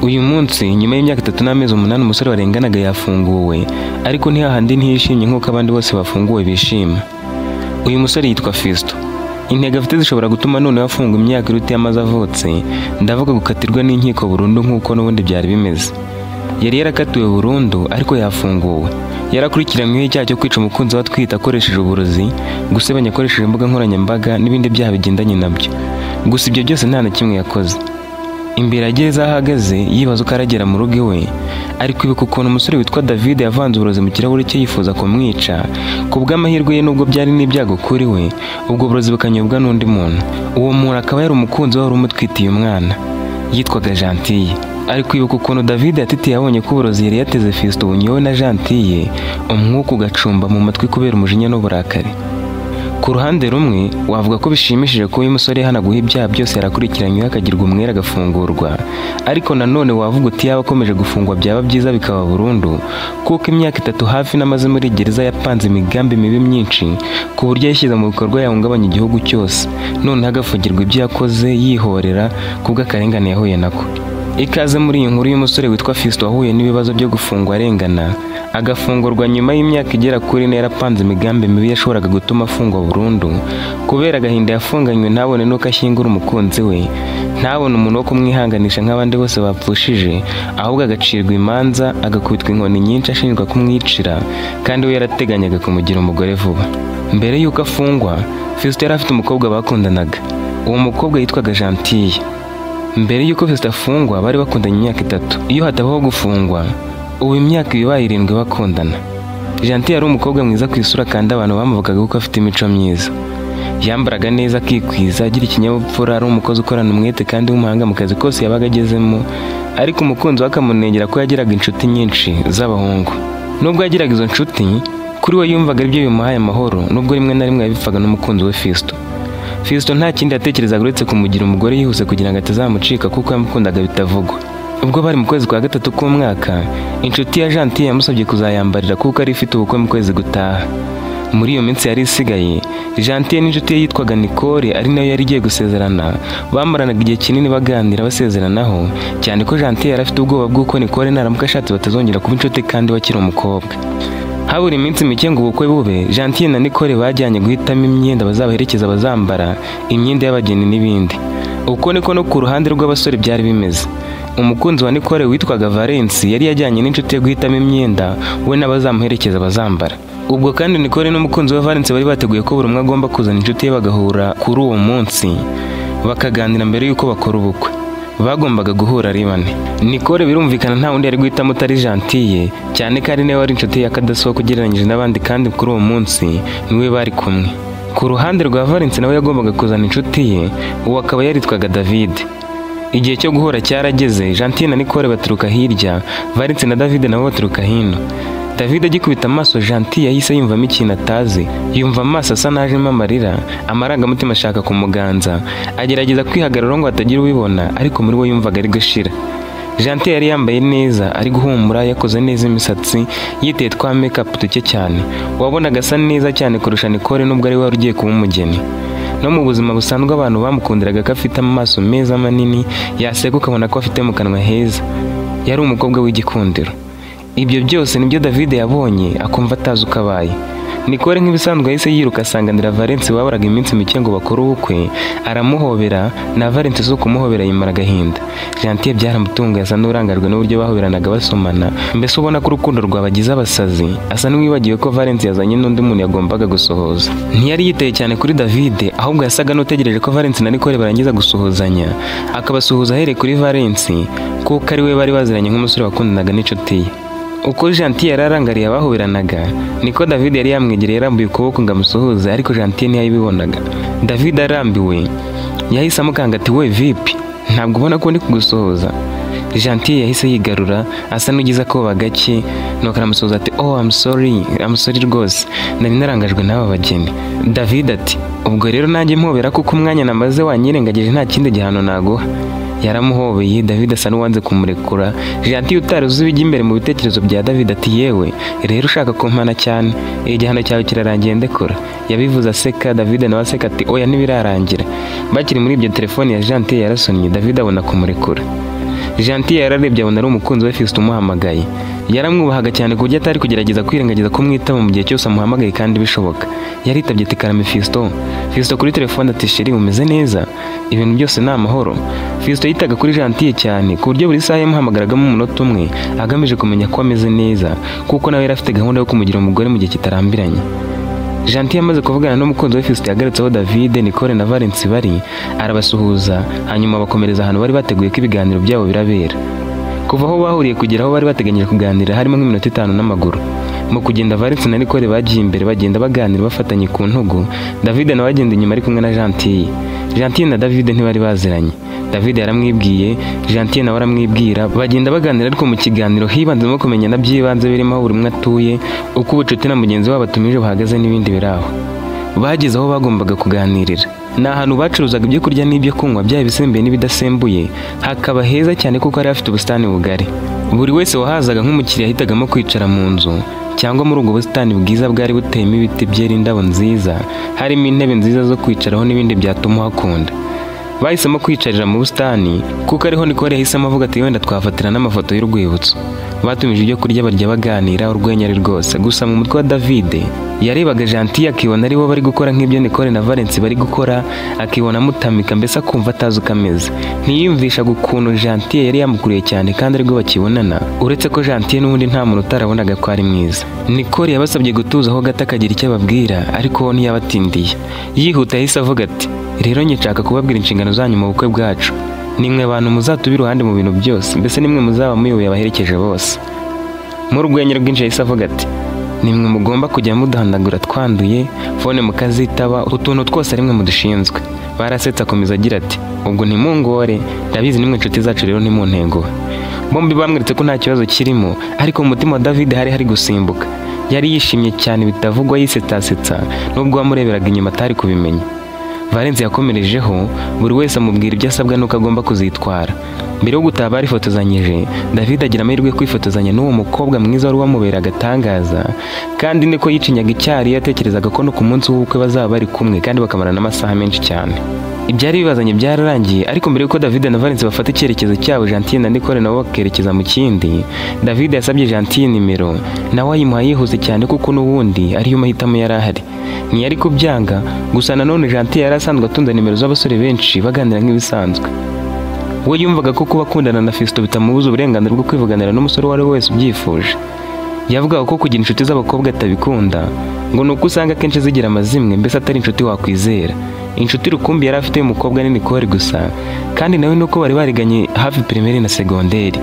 Uyu munsi nyuma y'imyaka 3 n'amezi 8 umusore warenganaga yafunguwe, ariko ntihahandi ntiyishimye nk'uko abandi bose bafunguwe bishima. Uyu musore yitwa Fiston. Intego afite zishobora gutuma noneho afungwa imyaka iruta y'amaze avutse, ndavuga gukatirwa n'inkiko burundu nk'uko n'ubundi byari bimeze. Yari yarakatiwe burundu ariko yafunguwe. Yarakurikiranyweho icyaha cyo kwica umukunzi we atwite akoresheje uburozi, gusebanya akoresheje imbuga nkoranyambaga n'ibindi byaha bigendanye nabyo. Gusa ibyo byose nta na kimwe yakoze. Imbere ageze aho ahagaze yibaza uko aragera mu rugo iwe, ari kwibuka ukuntu umusore witwa David yavanze uburozi mu kirahure cye yifuza kumwica. Ku bw'amahirwe ye nubwo byari n'ibyago kuri we, ubwo burozi bukanyobwa n'undi muntu. Uwo muntu akaba yari umukunzi we wari umutwitiye umwana, yitwaga Gentille. Ari kwibuka ukuntu David yatitiye abonye ko uburozi yari yateze Fiston bunyowe na Gentille, umwuka ugacumba mu matwi kubera umujinya n'uburakari. Ku ruhande rumwe wavuga ko bishimishije ko uyu musore yahanaguwe ibyaha byose yarakurikiranyweho akagirwa umwere agafungurwa, ariko nanone wavuga uti yaba akomeje gufungwa byaba byiza bikaba burundu, kuko imyaka 3 hafi n'amaze muri gereza yapanze imigambi mibi myinshi ku buryo yashyize mu bikorwa yahungabanya igihugu cyose, noneho agafungirwa ibyo yakoze yihorera kubw'akarengane yahuye nako. Ikaze muri iyi nkuru y'umusore witwa Fiston wahuye n'ibibazo byo gufungwa arengana, agafungurwa nyuma y'imyaka igera kuri 4 yarapanze imigambi mibi yashoboraga gutuma afungwa burundu, kubera agahinda yafunganywe ntabone n'uko ashyingura umukunzi we, ntabone umuntu wo kumwihanganisha nk'abandi bose bapfushije, ahubwo agacirwa imanza, agakubitwa inkoni nyinshi ashinjwa kumwicira, kandi we yarateganyaga kumugira umugore vuba. Mbere y'uko afungwa, Fiston yari afite umukobwa bakundanaga. Uwo mukobwa yitwaga Gentille. Mbere y'uko Fiston afungwa bari bakundanye imyaka 3. Iyo hatabaho gufungwa, ubu imyaka ibaye 7 bakundana. Gentille yari umukobwa mwiza ku isura kandi abantu bamuvugaga ko afite imico myiza. Yambaraga neza akikwiza, agira ikinyabupfura, ari umukozi ukorana umwete kandi w'umuhanga mu kazi kose yabaga agezemo, ariko umukunzi we akamunengera ko yagiraga inshuti nyinshi z'abahungu. Nubwo yagiraga izo nshuti, kuri we yumvaga aribyo bimuhaye amahoro, nubwo rimwe na rimwe yabipfaga n'umukunzi we Fiston. Fiston nta kindi yatekerezaga uretse kumugira umugore yihuse kugira ngo atazamucika kuko yamukundaga bitavugwa. Ubwo bari mu kwezi kwa 3 k'umwaka, inshuti ya Gentille yamusabye kuzayambarira kuko ari ifite ubukwe mu kwezi gutaha. Muri iyo minsi yari isigaye, Gentille n'inshuti ye yitwaga Nicole ari nayo yari igiye gusezerana, bamaranaga igihe kinini baganira basezeranaho, cyane ko Gentille yari afite ubwoba bw'uko Nicole naramuka ashatse batazongera kuba inshuti kandi bakiri umukobwa. Habura iminsi mike ngo ubukwe bube, Gentille na Nicole bajyanye guhitamo imyenda bazabaherekeza bazambara, imyenda y'abageni n'ibindi. Uko niko no ku ruhande rw'abasore byari bimeze. Umukunzi wa Nicole witwaga Valence yari yajyanye n'inshuti ye guhitamo imyenda we n'abazamuherekeza bazambara. Ubwo kandi Nicole n'umukunzi wa Valence bari bateguye ko buri umwe agomba kuzana inshuti ye bagahura kuri uwo munsi, bakaganira mbere y'uko bakora ubukwe. Bagombaga guhura ari bane. Nicole birumvikana nta wundi yari guhitamo utari Gentille, cyane ko ari nawe wari inshuti ya kadasohoka ugereranyije n'abandi kandi kuri uwo munsi niwe bari kumwe. Ku ruhande rwa Valence nawe yagombaga kuzana inshuti ye, uwo akaba yaritwaga David. Igihe cyo guhura cyarageze, Gentille na Nicole baturuka hirya, Valence na David nabo baturuka hino. David agikubita amaso Gentille yahise yumvamo ikintu atazi, yumva amaso asa n'ajemo amarira, amarangamutima ashaka kumuganza, agerageza kwihagarara ngo hatagira ubibona, ariko muri we yumvaga ari gushira. Gentille yari yambaye neza, ari guhumura, yakoze neza imisatsi, yiteye twa make-up duke cyane. Wabonaga asa neza cyane kurusha Nicole nubwo ari we wari ugiye kuba umugeni. No mu buzima busanzwe abantu bamukundiraga ko afite amaso meza manini, yaseka ukabona ko afite mu kanwa heza. Yari umukobwa w'igikundiro. Ibyo byose nibyo David yabonye akumva atazi uko abaye. Nicole nk'ibisanzwe yahise yiruka asanganira Valence baburaga iminsi mike ngo bakore ubukwe, aramuhobera na Valence zo kumuhobera yimara agahinda. Gentille byaramutunguye asa n'urangajwe n'uburyo bahoberanaga basomana, mbese ubona ko urukundo rwabagize abasazi, asa n'uwibagiwe ko Valence yazanye n'undi muntu yagombaga gusohoza. Ntiyari yitaye cyane kuri David, ahubwo yasaga n'utegereje ko Valence na Nicole barangiza gusuhuzanya, akabasuhuza ahereye kuri Valence kuko ari we bari baziranye nk'umusore wakundanaga n'inshuti ye. Uko Gentille yari arangariye abahoberanaga, niko David yari yamwegereye yarambuye ukuboko ngo amusuhuze, ariko Gentille ntiyabibonaga. David arambiwe, yahise amukanga ati we vipi, ntabwo ubona ko ndi kugusuhuza? Gentille yahise yigarura, asa n'ugize akoba gake, nuko aramusuhuza ati oh I'm sorry rwose, nari narangajwe n'aba bageni. David ati ubwo rero nanjye mpobera kuko umwanya namaze wanyirengagije nta kindi gihano naguha. Yaramuhobeye, David asa n'uwanze kumurekura. Gentille utari uzi ibijya imbere mu bitekerezo bya David ati yewe rero ushaka kumpana cyane, igihano cyawe kirarangiye ndekura. Yabivuze aseka, David nawe aseka ati oya ntibirarangira. Bakiri muri ibyo telefone ya Gentille yarasonnye, David abona kumurekura. Gentille yararebye abona ari umukunzi we Fiston umuhamagaye. Yaramwubahaga cyane ku buryo atari kugerageza kwirengagiza kumwitaba mu gihe cyose amuhamagaye kandi bishoboka. Yaritabye ati karame Fiston. Fiston kuri telefone ati chérie, umeze neza? Ibintu byose ni amahoro. Fiston yitaga kuri Gentille cyane ku buryo buri saha yamuhamagaragamo umunota umwe agamije kumenya ko ameze neza, kuko nawe yari afite gahunda yo kumugira umugore mu gihe kitarambiranye. Gentille amaze kuvugana n'umukunzi we Fiston yagarutseho David, Nicole na Valence bari, arabasuhuza hanyuma bakomereza ahantu bari bateguye ko ibiganiro byabo birabera. Kuva aho bahuriye kugera aho bari bateganyije kuganira harimo nk'iminota 5 n'amaguru. Mu kugenda Valence na Nicole bagiye imbere bagenda baganira bafatanye ku ntugu, David nawe agenda inyuma ari kumwe na Gentille. Gentille na David ntibari baziranye. David yaramwibwiye, Gentille nawe aramwibwira, bagenda baganira ariko mu kiganiro hibanzemo kumenya by'ibanze birimo aho buri umwe atuye, uko ubucuti na mugenzi wabo atumije buhagaze n'ibindi biraho. Bageze aho bagombaga kuganirira. Ni ahantu bacuruzaga ibyo kurya n'ibyo kunywa byaba ibisembuye n'ibidasembuye, hakaba heza cyane kuko hari hafite ubusitani bugari. Buri wese wahazaga nk'umukiriya yahitagamo kwicara mu nzu cyangwa muri ubwo busitani bwiza bwari buteyemo ibiti byera indabo nziza, harimo intebe nziza zo kwicaraho n'ibindi byatuma uhakunda. Bahisemo kwicarira mu busitani kuko ariho Nicole yahisemo avuga ati wenda twafatira n'amafoto y'urwibutso. Batumije ibyo kurya barya baganira urwenya ari rwose. Gusa mu mutwe wa David yarebaga Gentille akibona aribo bari gukora nk'ibyo Nicole na Valence bari gukora, akibona amutamika mbese akumva atazi uko ameze. Ntiyiyumvishaga ukuntu Gentille yari yamukuriye cyane kandi aribwo bakibonana, uretse ko Gentille n'ubundi nta muntu utarabonaga ko ari mwiza. Nicole yabasabye gutuza aho gato akagira icyo ababwira, ariko ntiyabatindiye. Yihuta yahise avuga ati rero nshaka kubabwira inshingano zanyu mu bukwe bwacu. Nimwe abantu muzatuba iruhande mu bintu byose, mbese nimwe muzaba muyoboye abaherekeje bose. Mu rwenya rwinshi yahise avuga ati nimwe mugomba kujya muduhandagura twanduye, fone mukazitaba, utuntu twose ari mwe mudushinzwe. Barasetse akomeza agira ati ubwo ntimungore, ndabizi nimwe inshuti zacu rero ntimuntenguhe. Bombi bamweretse ko nta kibazo kirimo, ariko mu mutima wa David hari hari gusimbuka. Yari yishimye cyane bitavugwa, yisetasetsa nubwo wamureberaga inyuma atari kubimenya. Valence yakomerejeho buri wese amubwira ibyo asabwa nuko agomba kuzitwara. Mbere yo gutaha barifotozanyije, David agira amahirwe yo kwifotozanya n'uwo mukobwa mwiza wari wamubera agatangaza, kandi niko yicinyaga icyari yatekerezaga ko no ku munsi w'ubukwe bazaba bari kumwe kandi bakamarana amasaha menshi cyane. Ibyari bibazanye byararangiye, ariko mbere yuko David na Valence bafata icyerekezo cyabo, Gentille na Nicole nabo bakerekeza mu kindi, David yasabye Gentille nimero, nawe ayimuha yihuse cyane kuko n'ubundi ariyo mahitamo yari ahari. Ntiyari kubyanga, gusa nanone Gentille yari asanzwe atunze nimero z'abasore benshi baganira nk'ibisanzwe. We yumvaga ko kuba akundana na Fiston bitamubuza uburenganzira bwo kwivuganira n'umusore uwo ari we wese ubyifuje. Yavugaga ko kugira inshuti z'abakobwa atabikunda, ngo ni uko usanga akenshi zigira amazimwe, mbese atari inshuti wakwizera. Inshuti rukumbi yari afite umukobwa ni Nicole gusa, kandi nawe nuko bari bariganye hafi primaire na segonderi.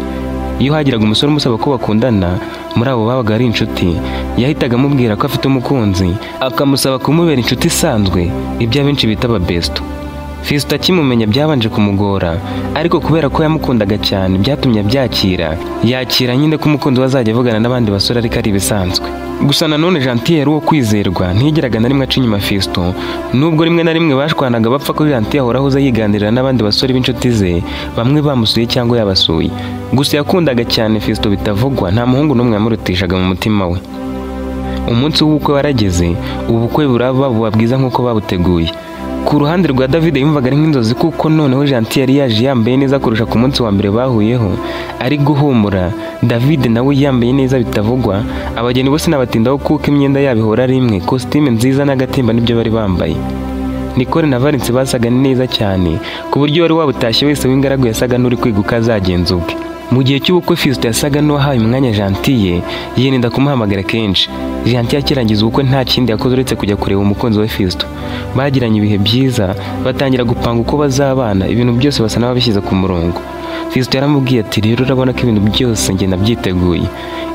Iyo hagiraga umusore umusaba ko bakundana, muri abo babaga ari inshuti, yahitaga amubwira ko afite umukunzi, akamusaba kumubera inshuti isanzwe, ibyo abenshi bita ababesto. Fiston akimumenya byabanje kumugora, ariko kubera ko yamukundaga cyane byatumye abyakira, yakira nyine ko umukunzi we azajya avugana n'abandi basore ariko ari ibisanzwe. Gusa nanone Gentille yari uwo kwizerwa, ntiyigeraga na rimwe aca inyuma Fiston, nubwo rimwe na rimwe bashwanaga bapfa ko Gentille ahora ahuza yiganirira n'abandi basore b'inshuti ze, bamwe bamusuye cyangwa yabasuye. Gusa yakundaga cyane Fiston bitavugwa, nta muhungu n'umwe yamurutishaga mu mutima we. Umunsi w'ubukwe warageze, ubukwe buraba buba bwiza nk'uko babuteguye. Ku ruhande rwa David yumvaga ari nk'inzozi kuko noneho Gentille yari yaje yambaye neza kurusha ku munsi wa mbere bahuyeho, ari guhumura. David nawe yambaye neza bitavugwa, abageni bose nabatindaho kuko imyenda yabo ihora ari imwe, kositime nziza n'agatimba nibyo bari bambaye. Nicole na Valence basaga neza cyane, ku buryo wari wabutashye wese w'ingaragu yasaga n'uri kwiga uko azagenza ubwe. Mu gihe cy'ubukwe Fiston yasaga n'uwahaye umwanya Gentille, yirinda kumuhamagara kenshi. Gentille akirangiza ubukwe nta kindi yakoze uretse kujya kureba umukunzi we Fiston. Bagiranye ibihe byiza, batangira gupanga uko bazabana, ibintu byose basa n'ababishyize ku murongo. Fiston yaramubwiye ati rero urabona ko ibintu byose njye nabyiteguye.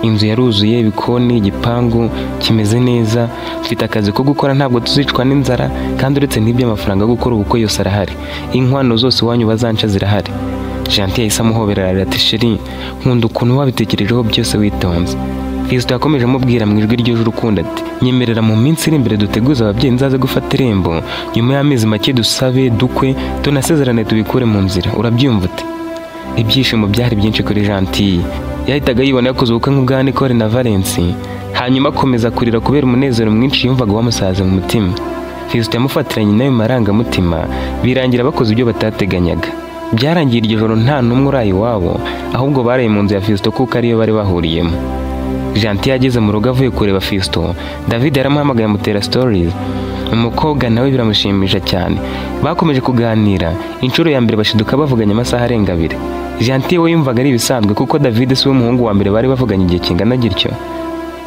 Inzu yaruzuye, ibikoni, igipangu kimeze neza, mfite akazi ko gukora ntabwo tuzicwa n'inzara, kandi uretse n'ibyo amafaranga yo gukora ubukwe yose arahari. Inkwano zose iwanyu bazanca zirahari. Gentille yahise amuhobera ati chérie, nkunda ukuntu wabitekerejeho byose witonze. Fiston yakomeje amubwira mu ijwi ryuje urukundo ati nyemerera mu minsi iri imbere duteguze ababyeyi nzaze gufata irembo, nyuma y'amezi make dusabe dukwe tunasezerane tubikure mu nzira, urabyumva ute? Ibyishimo byari byinshi kuri Gentille. Yahitaga yibona yakoze ubukwe nk'ubwa Nicole na Valence, hanyuma akomeza kurira kubera umunezero mwinshi yumvaga wamusaze mu mutima. Fiston yamufatiranye n'ayo marangamutima, birangira bakoze ibyo batateganyaga. Byarangiye iryo joro nta n'umwe uraye iwabo, ahubwo baraye mu nzu ya Fiston kuko ariyo bari bahuriyemo. Gentil yageze mu rugo avuye kureba Fiston, David yaramuhamagaye amutera stories. Umukobwa nawe biramushimisha cyane. Bakomeje kuganira, inshuro ya mbere bashiduka bavuganye amasaha arenga 2. Gentil we yumvaga ari ibisanzwe kuko David si we muhungu wa mbere bari bavuganye igihe kingana gityo.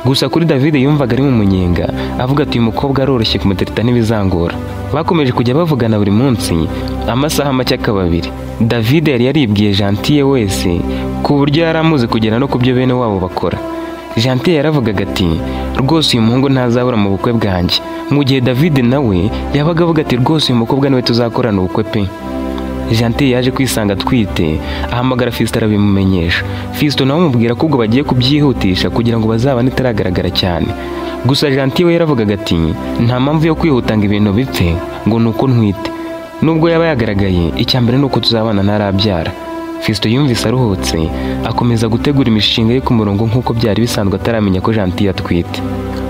Gusa kuri David yumvaga ari mu munyenga, avuga ati uyu mukobwa aroroshye kumutereta ntibizangora. Bakomeje kujya bavugana buri munsi, amasaha make akaba 2. David yari yaribwiye Gentil wese ku buryo yari amuzi kugera no ku byo bene wabo bakora. Gentil yaravugaga ati rwose uyu muhungu ntazabura mu bukwe bwanjye. Mu gihe David nawe yabaga avuga ati rwose uyu mukobwa niwe tuzakorana ubukwe pe. Gentil yaje kwisanga atwite, ahamagara Fiston arabimumenyesha. Fiston nawe amubwira ko ubwo bagiye kubyihutisha kugira ngo bazabane itaragaragara cyane. Gusa Gentil we yaravugaga ati nta mpamvu yo kwihuta ngo ibintu bipfe ngo ni uko ntwite. Nubwo yaba yagaragaye, icya mbere ni uko tuzabana ntarabyara. Fiston yumvise aruhutse, akomeza gutegura imishinga ye ku murongo nk'uko byari bisanzwe ataramenya ko Gentil atwite.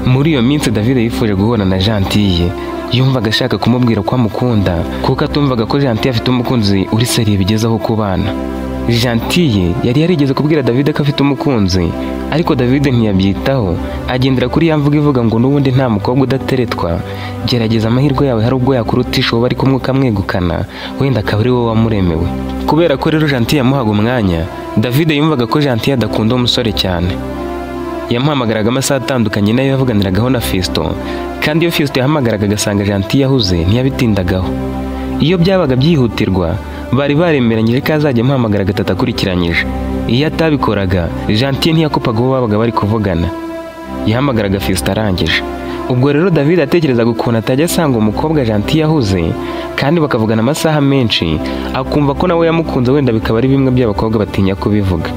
Muri iyo minsi David yifuje guhura na Gentil. Yumvaga ashaka kumubwira ko amukunda, kuko atumvaga ko Gentil afite umukunzi uri seriye bigezaho kubana. Gentil yari yarigeze kubwira David ko afite umukunzi, ariko David ntiyabyitaho, agendera kuri ya mvugo ivuga ngo n'ubundi nta mukobwa udateretwa, gerageza amahirwe yawe hari ubwo yakurutisha uwo bari kumwe ukamwegukana, wenda akaba ari wowe wamuremewe. Kubera ko rero Gentil yamuhaga umwanya, David yumvaga ko Gentil adakunda umusore cyane. Yamuhamagaraga amasaha atandukanye nayo yavuganiragaho na Fiston, kandi iyo Fiston yahamagaraga agasanga Gentil yahuze ntiyabitindagaho. Iyo byabaga byihutirwa, bari baremeranyije ko azajya amuhamagara 3 akurikiranyije. Iyo atabikoraga, Gentil ntiyakopaga uwo babaga bari kuvugana. Yahamagaraga Fiston arangije. Ubwo rero David atekerezaga ukuntu atajya asanga umukobwa Gentil yahuze, kandi bakavugana amasaha menshi, akumva ko nawe yamukunze wenda bikaba ari bimwe by'abakobwa batinya kubivuga.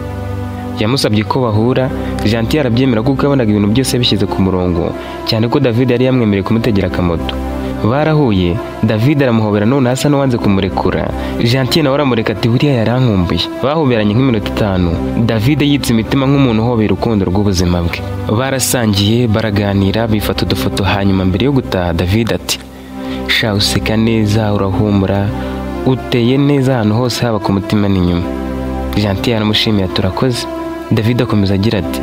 Yamusabye ko bahura, Gentil arabyemera kuko yabonaga ibintu byose bishyize ku murongo, cyane ko David yari yamwemereye kumutegera akamoto. Barahuye, David aramuhobera none asa n'uwanze kumurekura. Gentil nawe aramureka ati buriya yarankumbuye. Bahoberanye nk'iminota 5, David yitse imitima nk'umuntu uhobera urukundo rw'ubuzima bwe. Barasangiye, baraganira, bifata udufoto, hanyuma mbere yo gutaha David ati sha useka neza, urahumura, uteye neza ahantu hose haba ku mutima n'inyuma. Gentil yaramushimiye turakoze. David akomeza agira ati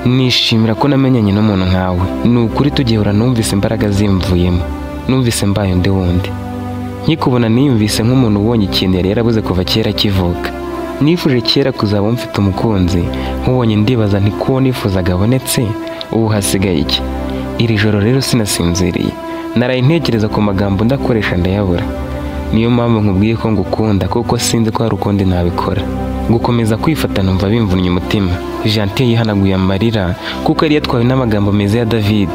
nishimira ko namenyanye n'umuntu nkawe, ni ukuri tugihura numvise imbaraga zimvuyemo, numvise mbaye undi wundi. Nkikubona niyumvise nk'umuntu ubonye ikintu yari yarabuze kuva kera akivuka. Nifuje kera kuzaba mfite umukunzi, nkubonye ndibaza nti ko nifuzaga abonetse, ubu hasigaye iki? Iri joro rero sinasinziriye, naraye ntekereza ku magambo ndakoresha ndayabura. Niyo mpamvu nkubwiye ko ngukunda kuko sinzi ko hari ukundi nabikora. Gukomeza kwifata numva bimvunnye umutima. Gentil yihanaguye amarira kuko yari yatwawe n'amagambo meza ya David.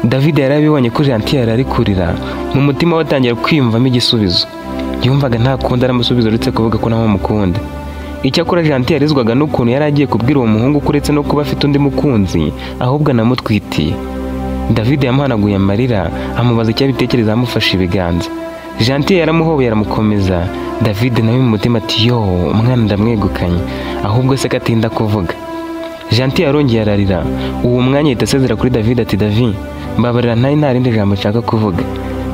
David yarabibonye ko Gentil yari ari kurira, mu mutima we atangira kwiyumvamo igisubizo. Yumvaga nta kundi aramusubiza uretse kuvuga ko nawe amukunda. Icyakora Gentil yarizwaga n'ukuntu yari agiye kubwira uwo muhungu ko uretse no kuba afite undi mukunzi, ahubwo anamutwitiye. David yamuhanaguye amarira, amubaza icyo abitekereza amufashe ibiganza. Gentil yaramuhobeye aramukomeza. David nawe mu mutima ati yo umwana ndamwegukanye, ahubwo se katinda kuvuga. Gentil yarongeye ararira. Uwo mwanya ahita asezera kuri David ati David, mbabarira ntari nta rindi jambo nshaka kuvuga.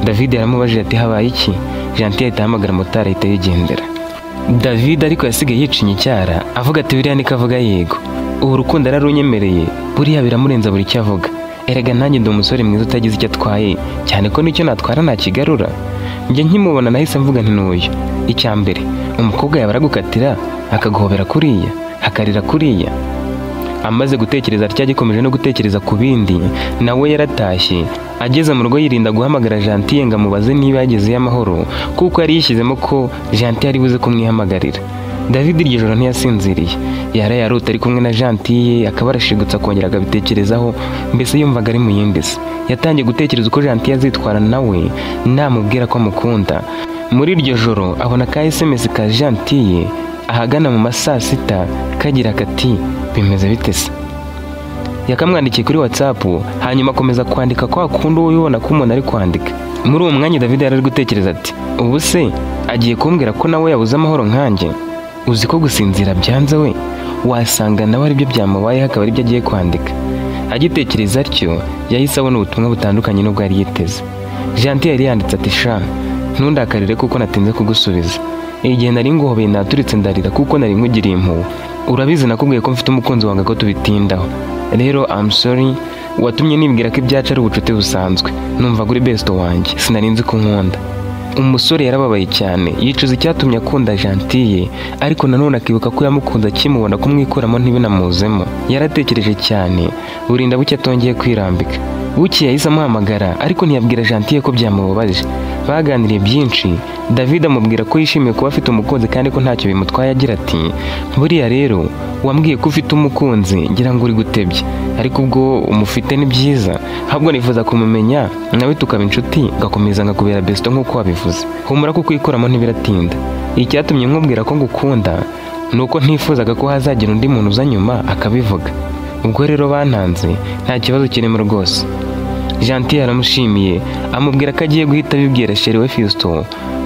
David yaramubajije ati habaye iki? Gentil ahita ahamagara motari ahita yigendera. David ariko yasigaye yicinya icyara avuga ati biriya niko avuga yego, ubu urukundo yararunyemereye, buriya biramurenza buri icyo avuga. Erega nanjye ndi umusore mwiza utagize icyo atwaye, cyane ko nicyo natwara nakigarura. Njye nkimubona nahise mvuga nti n'uyu. Icya mbere, umukobwa yaba aragukatira akaguhobera kuriya, akarira kuriya. Amaze gutekereza atya agikomeje no gutekereza ku bindi, nawe yaratashye. Ageze mu rugo yirinda guhamagara Gentil ngo amubaze niba yagezeyo amahoro, kuko yari yishyizemo ko Gentil ari buze kumwihamagarira. David iryo joro ntiyasinziriye, yaraye arota ari kumwe na Gentil, akaba arashigutse akongera akabitekerezaho, mbese yumvaga ari mu yindi si. Yatangiye gutekereza uko Gentil azitwara nawe namubwira ko amukunda. Muri iryo joro abona ka SMS ka Gentil ahagana mu masaa 6 kagira kati bimeze bite se? Yakamwandikiye kuri WhatsApp, hanyuma akomeza kwandika kwa kundi ubibona ko umuntu ari kwandika. Muri uwo mwanya David yari ari gutekereza ati ubu se agiye kumbwira ko nawe yabuze amahoro nkanjye? Uzi ko gusinzira byanze we, wasanga nawe aribyo byamubayeho akaba aribyo agiye kwandika. Agitekereza atyo yahise abona ubutumwa butandukanye n'ubwo yari yiteze. Gentil yari yanditse ati sha ntundakarire kuko natinze kugusubiza. Igihe nari nguhobeye naturitse ndarira kuko nari nkugiriye impuhwe. Urabizi nakubwiye ko mfite umukunzi wanjye ko tubitindaho. Rero I'm sorry, watumye nibwira ko ibyacu ari ubucuti busanzwe. Numva kuri besto wanjye, sinari nzi ko nkunda. Umusore yarababaye cyane, yicuza icyatumye akunda Gentille, ariko nanone akibuka ko yamukunze akimubona kumwikuramo ntibinamuzemo. Yaratekereje cyane, burinda bucya atongeye kwirambika. Bucye yahise amuhamagara, ariko ntiyabwira Gentille ko byamubabaje. Baganiriye byinshi, David amubwira ko yishimiye kuba afite umukunzi kandi ko ntacyo bimutwaye, agira ati buriya rero wambwiye ko ufite umukunzi ngira ngo uri gutebya, ariko ubwo umufite ni byiza, ahubwo nifuza kumumenya nawe tukaba inshuti, ngakomeza ngakubera besto nk'uko wabivuze. Humura kuko kwikuramo ntibiratinda. Icyatumye nkubwira ko ngukunda ni uko ntifuzaga ko hazagira undi muntu uza nyuma akabivuga. Ubwo rero bantanze nta kibazo kirimo rwose. Gentille yaramushimiye, amubwira ko agiye guhita abibwira chéri we Fiston,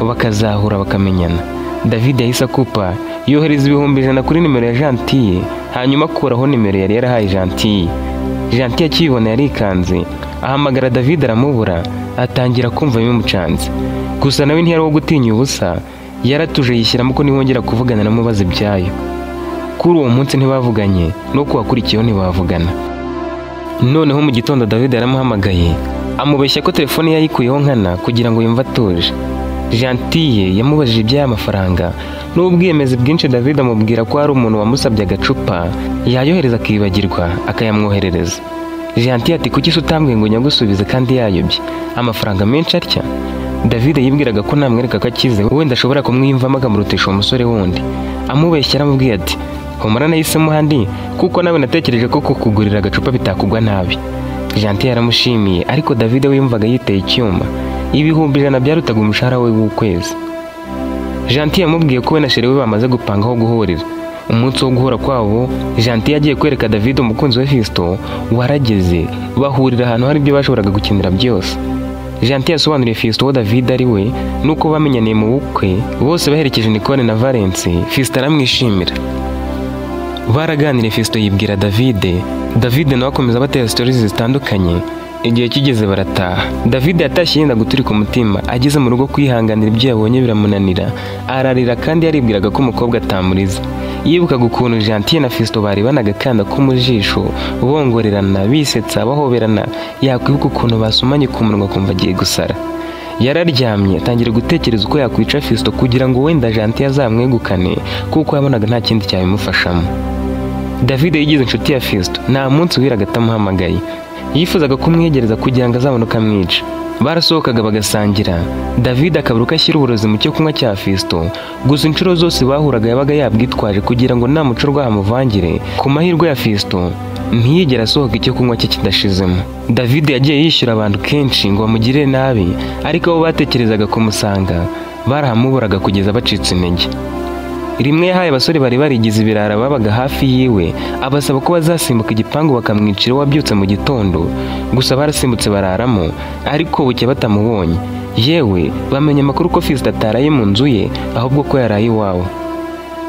bakazahura bakamenyana. David yahise akupa, yohereza 100,000 kuri nimero ya Gentille, hanyuma akuraho nimero yari yarahaye Gentille. Gentille akibona yarikanze, ahamagara David aramubura, atangira kumva bimucanze. Gusa nawe ntiyari uwo gutinya ubusa, yaratuje yishyiramo ko nibongera kuvugana namubaza ibyayo. Kuri uwo munsi ntibavuganye, no kuwakurikiyeho ntibavugana. Noneho mu gitondo David yaramuhamagaye, amubeshya ko telefone yayikuyeho nkana kugira ngo yumve atuje. Gentille yamubajije iby'aya mafaranga, n'ubwiyemezi bwinshi David amubwira ko hari umuntu wamusabye agacupa, yayohereza akibagirwa akayamwoherereza. Gentille ati kuki se utambwiye ngo nyagusubize kandi yayobye amafaranga menshi atya? David yibwiraga ko namwereka ko akize wenda ashobora kumwiyumvamo akamurutisha uwo musore wundi. Amubeshya aramubwiye ati humura nahisemo handi kuko nawe natekereje ko kukugurira agacupa bitakugwa nabi. Gentille yaramushimiye, ariko David we yumvaga yiteye icyuma. 100,000 byarutaga umushahara we w'ukwezi. Gentille yamubwiye ko we na chéri we bamaze gupanga aho guhurira. Umunsi wo guhura kwabo, Gentille yagiye kwereka David umukunzi we Fiston warageze, bahurira ahantu hari ibyo bashoboraga gukenera byose. Gentille yasobanuriye Fiston uwo David ari we nuko bamenyaniye mu bukwe, bose baherekeje Nicole na Valence. Fiston aramwishimira. Baraganiriye, Fiston yibwira David, David nawe akomeza batera stories zitandukanye. Igihe kigeze barataha. David yatashye yenda guturika umutima, ageze mu rugo kwihanganira ibyo yabonye biramunanira, ararira kandi yaribwiraga ko umukobwa atamuriza. Yibukaga ukuntu Gentille na Fiston bari banagakanda ko mu jisho, bongorerana, bisetsa, bahoberana, yakwibuka ukuntu basomanye ku munwa akumva agiye gusara. Yararyamye atangira gutekereza uko yakwica Fiston kugira ngo wenda Gentille azamwegukane, kuko yabonaga nta kindi cyabimufashamo. David yigize inshuti ya Fiston, nta munsi wiraga atamuhamagaye. Yifuzaga kumwegereza kugira ngo azabone uko amwica. Barasohokaga bagasangira, David akabura uko ashyira uburozi mu cyo kunywa cya Fiston. Gusa inshuro zose bahuraga yabaga yabwitwaje kugira ngo nta muco rwahamuvangire. Ku mahirwe ya Fiston ntiyigera asohoka icyo kunywa cye kidashizemo. David yagiye yishyura abantu kenshi ngo bamugirire nabi, ariko abo batekerezaga kumusanga barahamuburaga kugeza bacitse intege. Rimwe yahaye abasore bari barigize ibirara babaga hafi yiwe, abasaba ko bazasimbuka igipangu bakamwicira wabyutse mu gitondo. Gusa barasimbutse bararamo, ariko bucya batamubonye. Yewe bamenya amakuru ko Fiston ataraye mu nzu ye, ahubwo ko yaraye iwawe.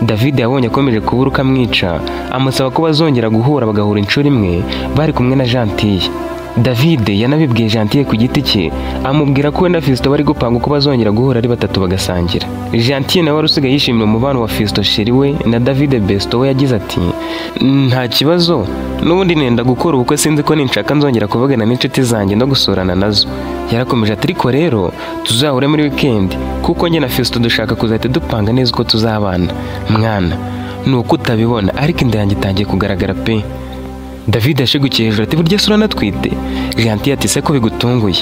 David yabonye akomeje kubura uko amwica, amusaba ko bazongera guhura bagahura inshuro imwe bari kumwe na Gentille. David yanabibwiye Gentille ku giti cye, amubwira ko we na Fiston bari gupanga uko bazongera guhura ari batatu bagasangira. Gentille nawe wari usigaye yishimira umubano wa Fiston chéri we na David besto we, yagize ati nta kibazo, n'ubundi nenda gukora ubukwe, sinzi ko ninshaka nzongera kuvugana n'inshuti zanjye no gusurana nazo. Yarakomeje ati ariko rero tuzahure muri weekend, kuko njye na Fiston dushaka kuzahita dupanga neza uko tuzabana. Mwana, ni uko utabibona ariko inda yanjye itangiye kugaragara pe. David yashigukiye hejuru ati burya se uranatwite? Gentille ati se ko bigutunguye,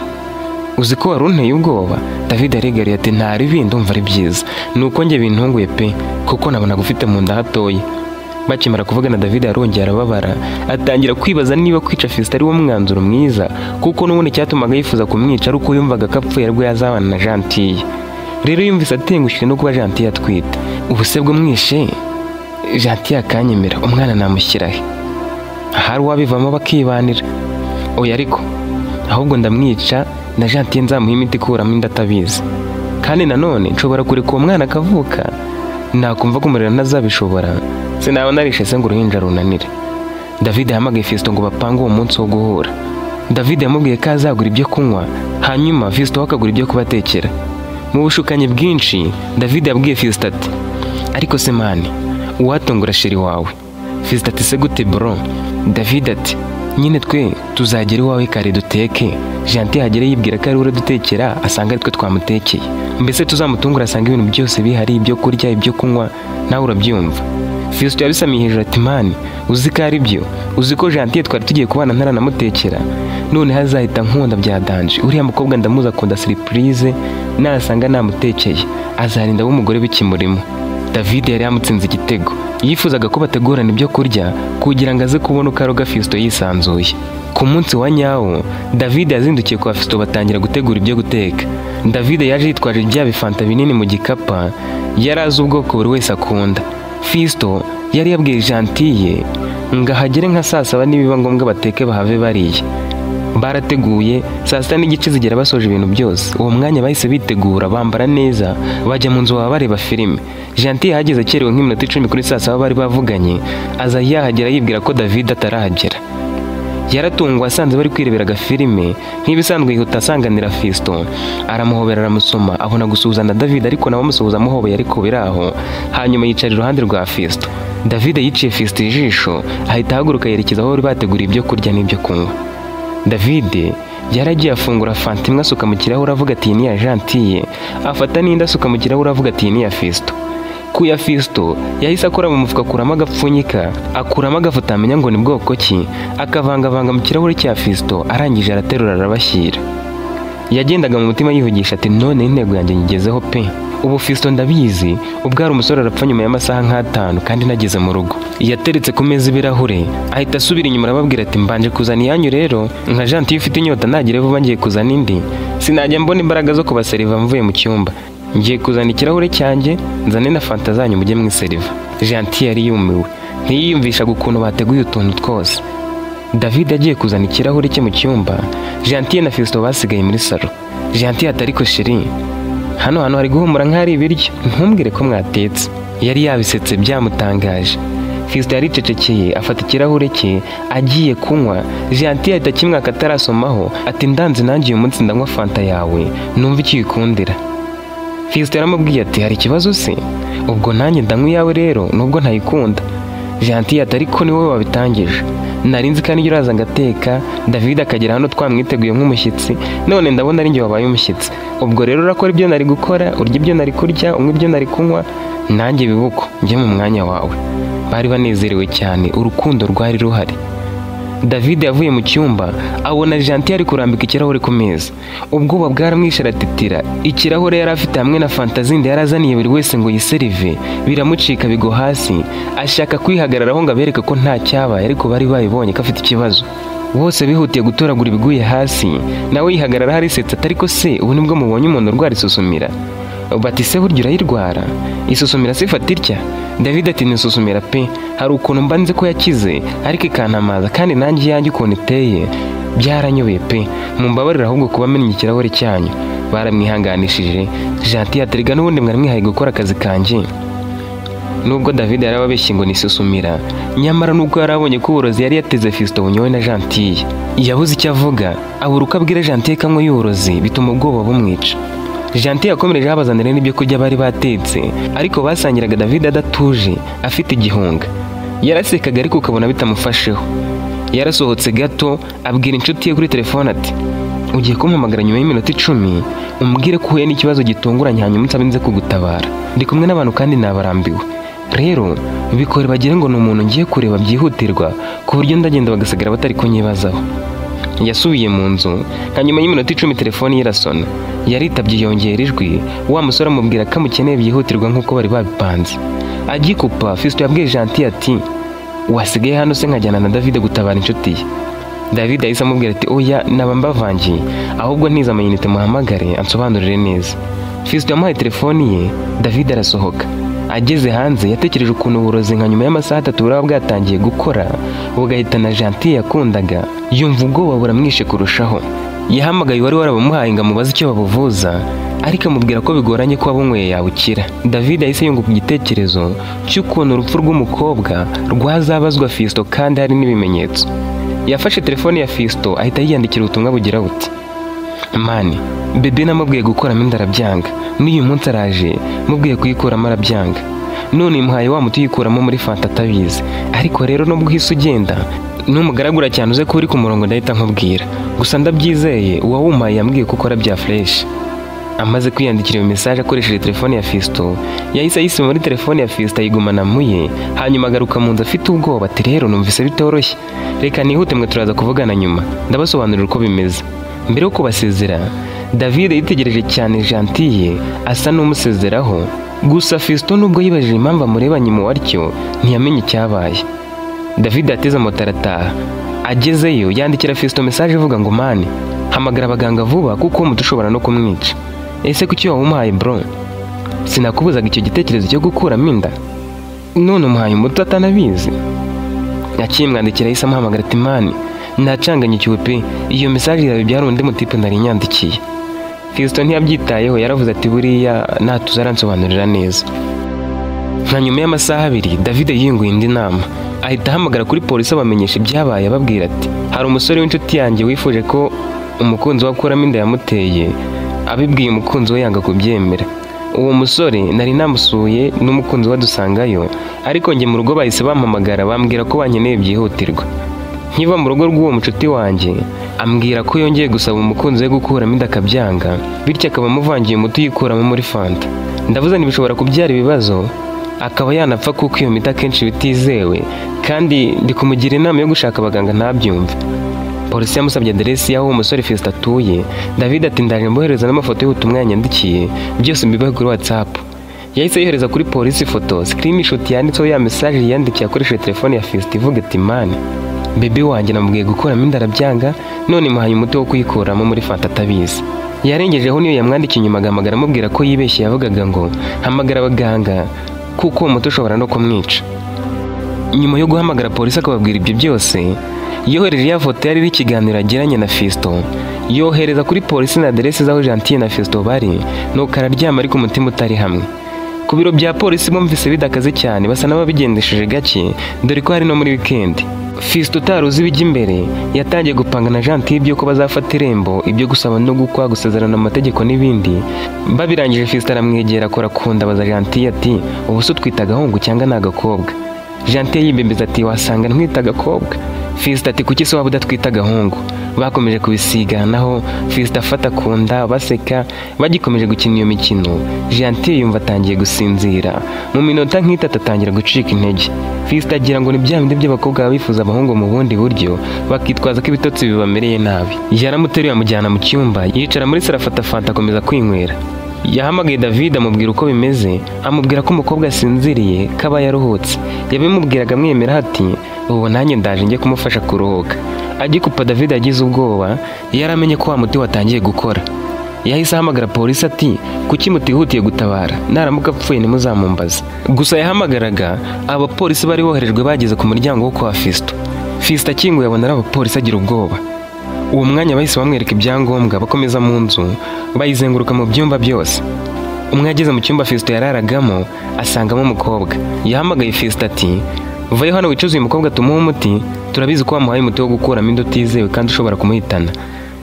uzi ko wari unteye ubwoba? David yarigariye ati nta ribi, ndumva ari byiza, ni uko njye bintunguye pe, kuko nabonaga ufite mu nda hatoya. Bakimara kuvugana David yarongeye arababara, atangira kwibaza niba kwica Fiston ari wo mwanzuro mwiza, kuko n'ubundi cyatumaga yifuza kumwica ari uko yumvaga ko apfuye aribwo yazabana na Gentille. Rero yumvise atengushywe no kuba Gentille atwite. Ubu se bwo mwishe Gentille akanyemera, umwana namushyira he? Ahari uwabivamo bakibanira. Oya ariko ahubwo ndamwica na Gentille nzamuha imiti ikuramo inda atabizi. Kandi nanone nshobora kureka uwo mwana akavuka, nakumva kumurera ntazabishobora, sinaba narishe se ngo uruhinja runanire. David yahamagaye Fiston ngo bapange uwo munsi wo guhura. David yamubwiye ko azagura ibyo kunywa, hanyuma Fiston akagura ibyo kubatekera. Mu bushukanyi bwinshi David yabwiye Fiston ati ariko se man, uwatungura chérie wawe. Fiston ati se gute bro? David ati nyine twe tuzagera iwawe kare duteke, Gentil hagere yibwira ko ari we uradutekera, asanga ari twe twamutekeye. Mbese tuzamutungura asanga ibintu byose bihari, ibyo kurya, ibyo kunywa, nawe urabyumva. Fiston yabisamiye hejuru ati man, uzi ko ari byo, uzi ko Gentil twari tugiye kubana ntaranamutekera, none hazahita nkunda bya danger. Uriya mukobwa ndamuzi akunda surprise, nasanga namutekeye azarinda w'umugore bikimurimo. David yari yamutsinze igitego. Yifuzaga ko bategurana ibyo kurya kugira ngo aze kubona uko aroga Fiston yisanzuye. Ku munsi wa nyawo, David yazindukiye kwa Fiston batangira gutegura ibyo guteka. David yaje yitwaje bya bifanta binini mu gikapa, yari azi ubwoko buri wese akunda. Fiston yari yabwiye Gentille ngo ahagere nka saa saba, nibiba ngombwa bateke bahave bariye. Barateguye, 6:30 zigera basoje ibintu byose. Uwo mwanya bahise bitegura, bambara neza, bajya mu nzu baba bareba filime. Gentille yahageze akerewe nk'iminota 10 kuri saa saba bari bavuganye, aza yahagera yibwira ko David atarahagera. Yaratunguwe asanze bari kwirebera agafilime nk'ibisanzwe, yihuta asanganira Fiston, aramuhobera aramusoma, abona gusuhuza na David, ariko nawe amusuhuza amuhobeye ariko biraho. Hanyuma yicara iruhande rwa Fiston. David yiciye Fiston ijisho, ahita ahaguruka yerekeza aho bari bateguriye ibyo kurya n'ibyo kunywa. David yaragiye afungura fanta imwe asuka mu kirahure avuga ati iyi ni iya Gentille, afata n'indi asuka mu kirahure avuga ati iyi ni iya Fiston. Ku ya Fiston yahise akora mu mufuka akuramo agapfunyika, akuramo agafu utamenya ngo ni bwoko ki, akavangavanga mu kirahure cya Fiston, arangije araterura arabashyira. Yagendaga mu mutima yivugisha ati none intego yanjye nyigezeho pe. Ubu Fiston ndabizi, ubwo hari umusore arapfa nyuma y'amasaha nk'atanu kandi nageze mu rugo. Yateretse ku meza ibirahure, ahita asubira inyuma arababwira ati mbanje kuzana iyanyu rero, nka Gentil ufite inyota nagire vuba ngiye kuzana indi. Sinajya mbona imbaraga zo kubaseriva mvuye mu cyumba. Ngiye kuzana ikirahure cyanjye, nzane na fanta zanyu mujye mwiseriva. Gentil yari yumiwe, ntiyiyumvishaga ukuntu bateguye utuntu twose. David agiye kuzana ikirahure cye mu cyumba, Gentil na Fiston basigaye muri salo. Gentil ati ariko chérie, hano hantu hari guhumura nk'ahari ibiryo, ntumbwire ko mwatetse. Yari yabisetse byamutangaje. Fiston yaricecekeye afata ikirahure cye agiye kunywa, Gentil ahita akimwaka atarasomaho ati ndanze nanjye uyu munsi ndanywa fanta yawe, numva icyo uyikundira. Fiston yaramubwiye ati hari ikibazo se? Ubwo nanjye ndanywa iyawe rero nubwo ntayikunda. Gentil ati ariko ni wowe wabitangije. Nari nzi kandi uraza ngateka, David akagera hano twamwiteguye nk'umushyitsi, none ndabona ari njye wabaye umushyitsi. Ubwo rero urakora ibyo nari gukora, urya ibyo nari kurya, unywa ibyo nari kunywa, nanjye bibuko njye mu mwanya wawe. Bari banezerewe cyane, urukundo rwari ruhari. David yavuye mu cyumba abona Gentil ari kurambika ikirahure ku meza. Ubwoba bwaramwishe aratitira. Ikirahure yari afite hamwe na fanta zindi yari azaniye buri wese ngo yiserive, biramucika bigwa hasi. Ashaka kwihagararaho ngo abereke ko nta cyabaye, ariko bari babibonye ko afite ikibazo. Bose bihutiye gutoragura ibiguye hasi, nawe yihagarara arisetsa ati ariko se ubu nibwo mubonye umuntu urwara isusumira? Bati se burya urayirwara? Isusumira se ifata itya? David ati nisusumira pe, hari ukuntu mba nzi ko yakize ariko ikantamaza, kandi nanjye iyanjye ukuntu iteye byaranyobeye pe, mumbabarire ahubwo kuba mennye ikirahure cyanyu. Baramwihanganishije. Gentil ati erega n'ubundi mwari mwihaye gukora akazi kanjye. Nubwo David yarababeshye ngo nisusumira, nyamara nubwo yarabonye ko uburozi yari yateze Fiston bunyowe na Gentille, yabuze icyo avuga, abura uko abwira Gentille ko anywa y'uburozi, bituma ubwoba bumwica. Gentil yakomereje abazanira n'ibyo kurya bari batetse, ariko basangiraga David adatuje, afite igihunga. Yarasekaga ariko ukabona bitamufasheho. Yarasohotse gato abwira inshuti ye kuri telefone ati ugiye kumpamagara nyuma y'iminota 10 umbwire ko uhuye n'ikibazo gitunguranye, hanyuma nsabe nze kugutabara. Ndi kumwe n'abantu kandi nabarambiwe. Rero bikore bagire ngo ni umuntu ngiye kureba byihutirwa, ku buryo ndagenda bagasigara batari kunyibazaho. Yasubiye mu nzu, hanyuma y'iminota 10 telefoni ye irasona. Yaritabye yongera ijwi, wa musore amubwira ko amukeneye byihutirwa nk'uko bari babipanze. Agikupa, Fiston yabwiye Gentil ati wasigaye hano se nkajyana na David gutabara inshuti ye. David yahise amubwira ati oya naba mbavangiye, ahubwo ntiza amayinite muhamagare ansobanurire neza. Fiston yamuhaye telefoni ye, David arasohoka. Ageze hanze yatekereje ukuntu uburozi nka nyuma y'amasaha 3 buraba bwatangiye gukora, bugahitana Gentil yakundaga, yumva ubwoba buramwishe kurushaho. Yahamagaye uwari warabamuhaye ngo amubaze icyo babuvuza, ariko amubwira ko bigoranye ko wabunyweye yabukira. David yahise yunguka igitekerezo cy'ukuntu urupfu rw'umukobwa rwazabazwa Fiston kandi hari n'ibimenyetso. Yafashe telefone ya Fiston ahita yiyandikira ubutumwa bugira buti: Man, bébé namubwiye gukuramo inda arabyanga, n'uyu munsi araje mubwiye kuyikuramo arabyanga, none muhaye wa muti uyikuramo muri fanta atabizi. Ariko rero nubwo uhise ugenda numugaragura cyane uze ko uri ku murongo ndahita nkubwira, gusa ndabyizeye uwawumpaye yambwiye ko ukora bya fresh. Amaze kwiyandikira iyo message akoresheje telefone ya Fiston, yahise ayisiba muri telefone ya Fiston ayigumana muye, hanyuma agaruka mu nzu afite ubwoba ati rero numvise bitoroshye, reka nihute mwe turaza kuvugana nyuma ndabasobanurira uko bimeze. Mbere yo kubasezera, David yitegereje cyane Gentille asa n'umusezeraho, gusa Fiston nubwo yibajije impamvu amurebanye mu watyo ntiyamenye icyabaye. David yateze moto arataha, agezeyo yandikira Fiston message ivuga ngo man, hamagara abaganga vuba kuko uwo muti ushobora no kumwica. Ese kuki wawumuhaye bro? Sinakubuzaga icyo gitekerezo cyo gukuramo inda, none umuhaye umuti atanabizi. Akimwandikira yahise amuhamagara ati man, nacanganyikiwe pe, iyo message yawe byari undi mutipe nari nyandikiye. Fiston ntiyabyitayeho, yaravuze ati buriya natuza aransobanurira neza. Nka nyuma y'amasaha 2 David yiyunguye indi nama, ahita ahamagara kuri polisi abamenyesha ibyabaye, ababwira ati hari umusore w'inshuti yanjye wifuje ko umukunzi we akuramo inda yamuteye, abibwiye umukunzi we yanga kubyemera. Uwo musore nari namusuye n'umukunzi we dusangayo, ariko njye mu rugo bahise bampamagara bambwira ko bankeneye byihutirwa. Nkiva mu rugo rw'uwo mucuti wanjye ambwira ko yongeye gusaba umukunzi we gukuramo inda akabyanga, bityo akaba amuvangiye umuti uyikuramo muri fanta. Ndavuze ntibishobora kubyara ibibazo akaba yanapfa kuko iyo miti akenshi bitizewe, kandi ndi kumugira inama yo gushaka abaganga ntabyumve. Polisi yamusabye aderesi y'aho uwo musore Fiston atuye. David ati ndaje mbohereza n'amafoto y'ubutumwa yanyandikiye, byose mbibahe kuri WhatsApp. Yahise yohereza kuri polisi ifoto screenshot yanditseho ya message yiyandikiye akoresheje telefone ya Fiston ivuga ati man, bébé wanjye namubwiye gukuramo inda arabyanga, none muhaye umuti wo kuyikuramo muri fanta atabizi. Yarengejeho niyo yamwandikiye inyuma agahamagara amubwira ko yibeshye, yavugaga ngo hamagara abaganga kuko uwo muti ushobora no kumwica. Nyuma yo guhamagara polisi akababwira ibyo byose, yohereje ya foto yari iriho ikiganiro agiranye na Fiston, yohereza kuri polisi na aderesi z'aho Gentille na Fiston bari, nuko araryama ariko umutima utari hamwe. Ku biro bya polisi bumvise bidakaze cyane, basa n'ababigendesheje gake, dore ko hari no muri weekend. Fiston utari uzi ibijya imbere yatangiye gupanga na Gentille iby'uko bazafata irembo, ibyo gusaba no gukwa, gusezerana amategeko n'ibindi. Babirangije Fiston aramwegera akora ku nda abaza Gentille ati ubu se utwita agahungu cyangwa ni agakobwa? Gentille yibembeza ati wasanga ntwita agakobwa. Fiston ati kuki se waba udatwita agahungu? Bakomeje kubisiganaho, Fiston afata ku nda baseka, bagikomeje gukina iyo mikino. Gentille yumva atangiye gusinzira, mu minota nk'itatu atangira gucika intege. Fiston agira ngo ni bya bindi by'abakobwa baba bifuza abahungu mu bundi buryo, bakitwaza ko ibitotsi bibamereye nabi. Yaramuteruye amujyana mu cyumba, yicara muri salo afata fanta akomeza kwinywera. Yahamagaye David amubwira uko bimeze, amubwira ko umukobwa asinziriye ko aba yaruhutse. Yabimubwiraga amwemera ati ubu nanjye ndaje njye kumufasha kuruhuka. Agikupa David yagize ubwoba, yaramenye ko wa muti watangiye gukora. Yahise ahamagara polisi ati kuki mutihutiye gutabara, naramuka apfuye ntimuzamumbaze. Gusa yahamagaraga abapolisi bari boherejwe bageze ku muryango wo kwa Fiston. Fiston akinguye abona ari abapolisi agira ubwoba. Uwo mwanya bahise bamwereka ibyangombwa, bakomeza mu nzu bayizenguruka mu byumba byose. Umwe ageze mu cyumba Fiston yararagamo asangamo umukobwa. Yahamagaye Fiston ati vayo hano wicuze uyu mukobwa tumuhe umuti, turabizi ko wamuhaye umuti wo gukuramo inda utizewe kandi ushobora kumuhitana.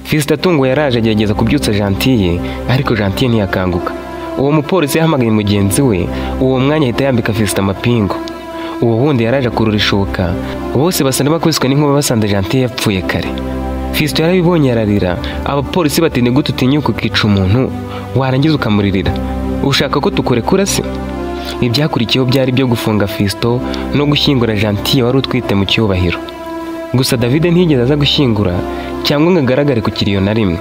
Fiston atunguwe yaraje agerageza kubyutsa Gentille, ariko Gentille ntiyakanguka. Uwo mupolisi yahamagaye mugenzi we, uwo mwanya ahita yambika Fiston amapingu. Uwo wundi yaraje akurura ishuka, bose basa n'abakubiswe n'inkuba basanze Gentille yapfuye kare. Fiston yarabibonye ararira, abapolisi bati ni gute utinyuka ukica umuntu warangiza ukamuririra, ushaka ko tukurekura se? Ibyakurikiyeho byari byo gufunga Fiston no gushyingura Gentille wari utwite mu cyubahiro. Gusa David ntiyigeze aza gushyingura cyangwa ngo agaragare ku kiriyo na rimwe.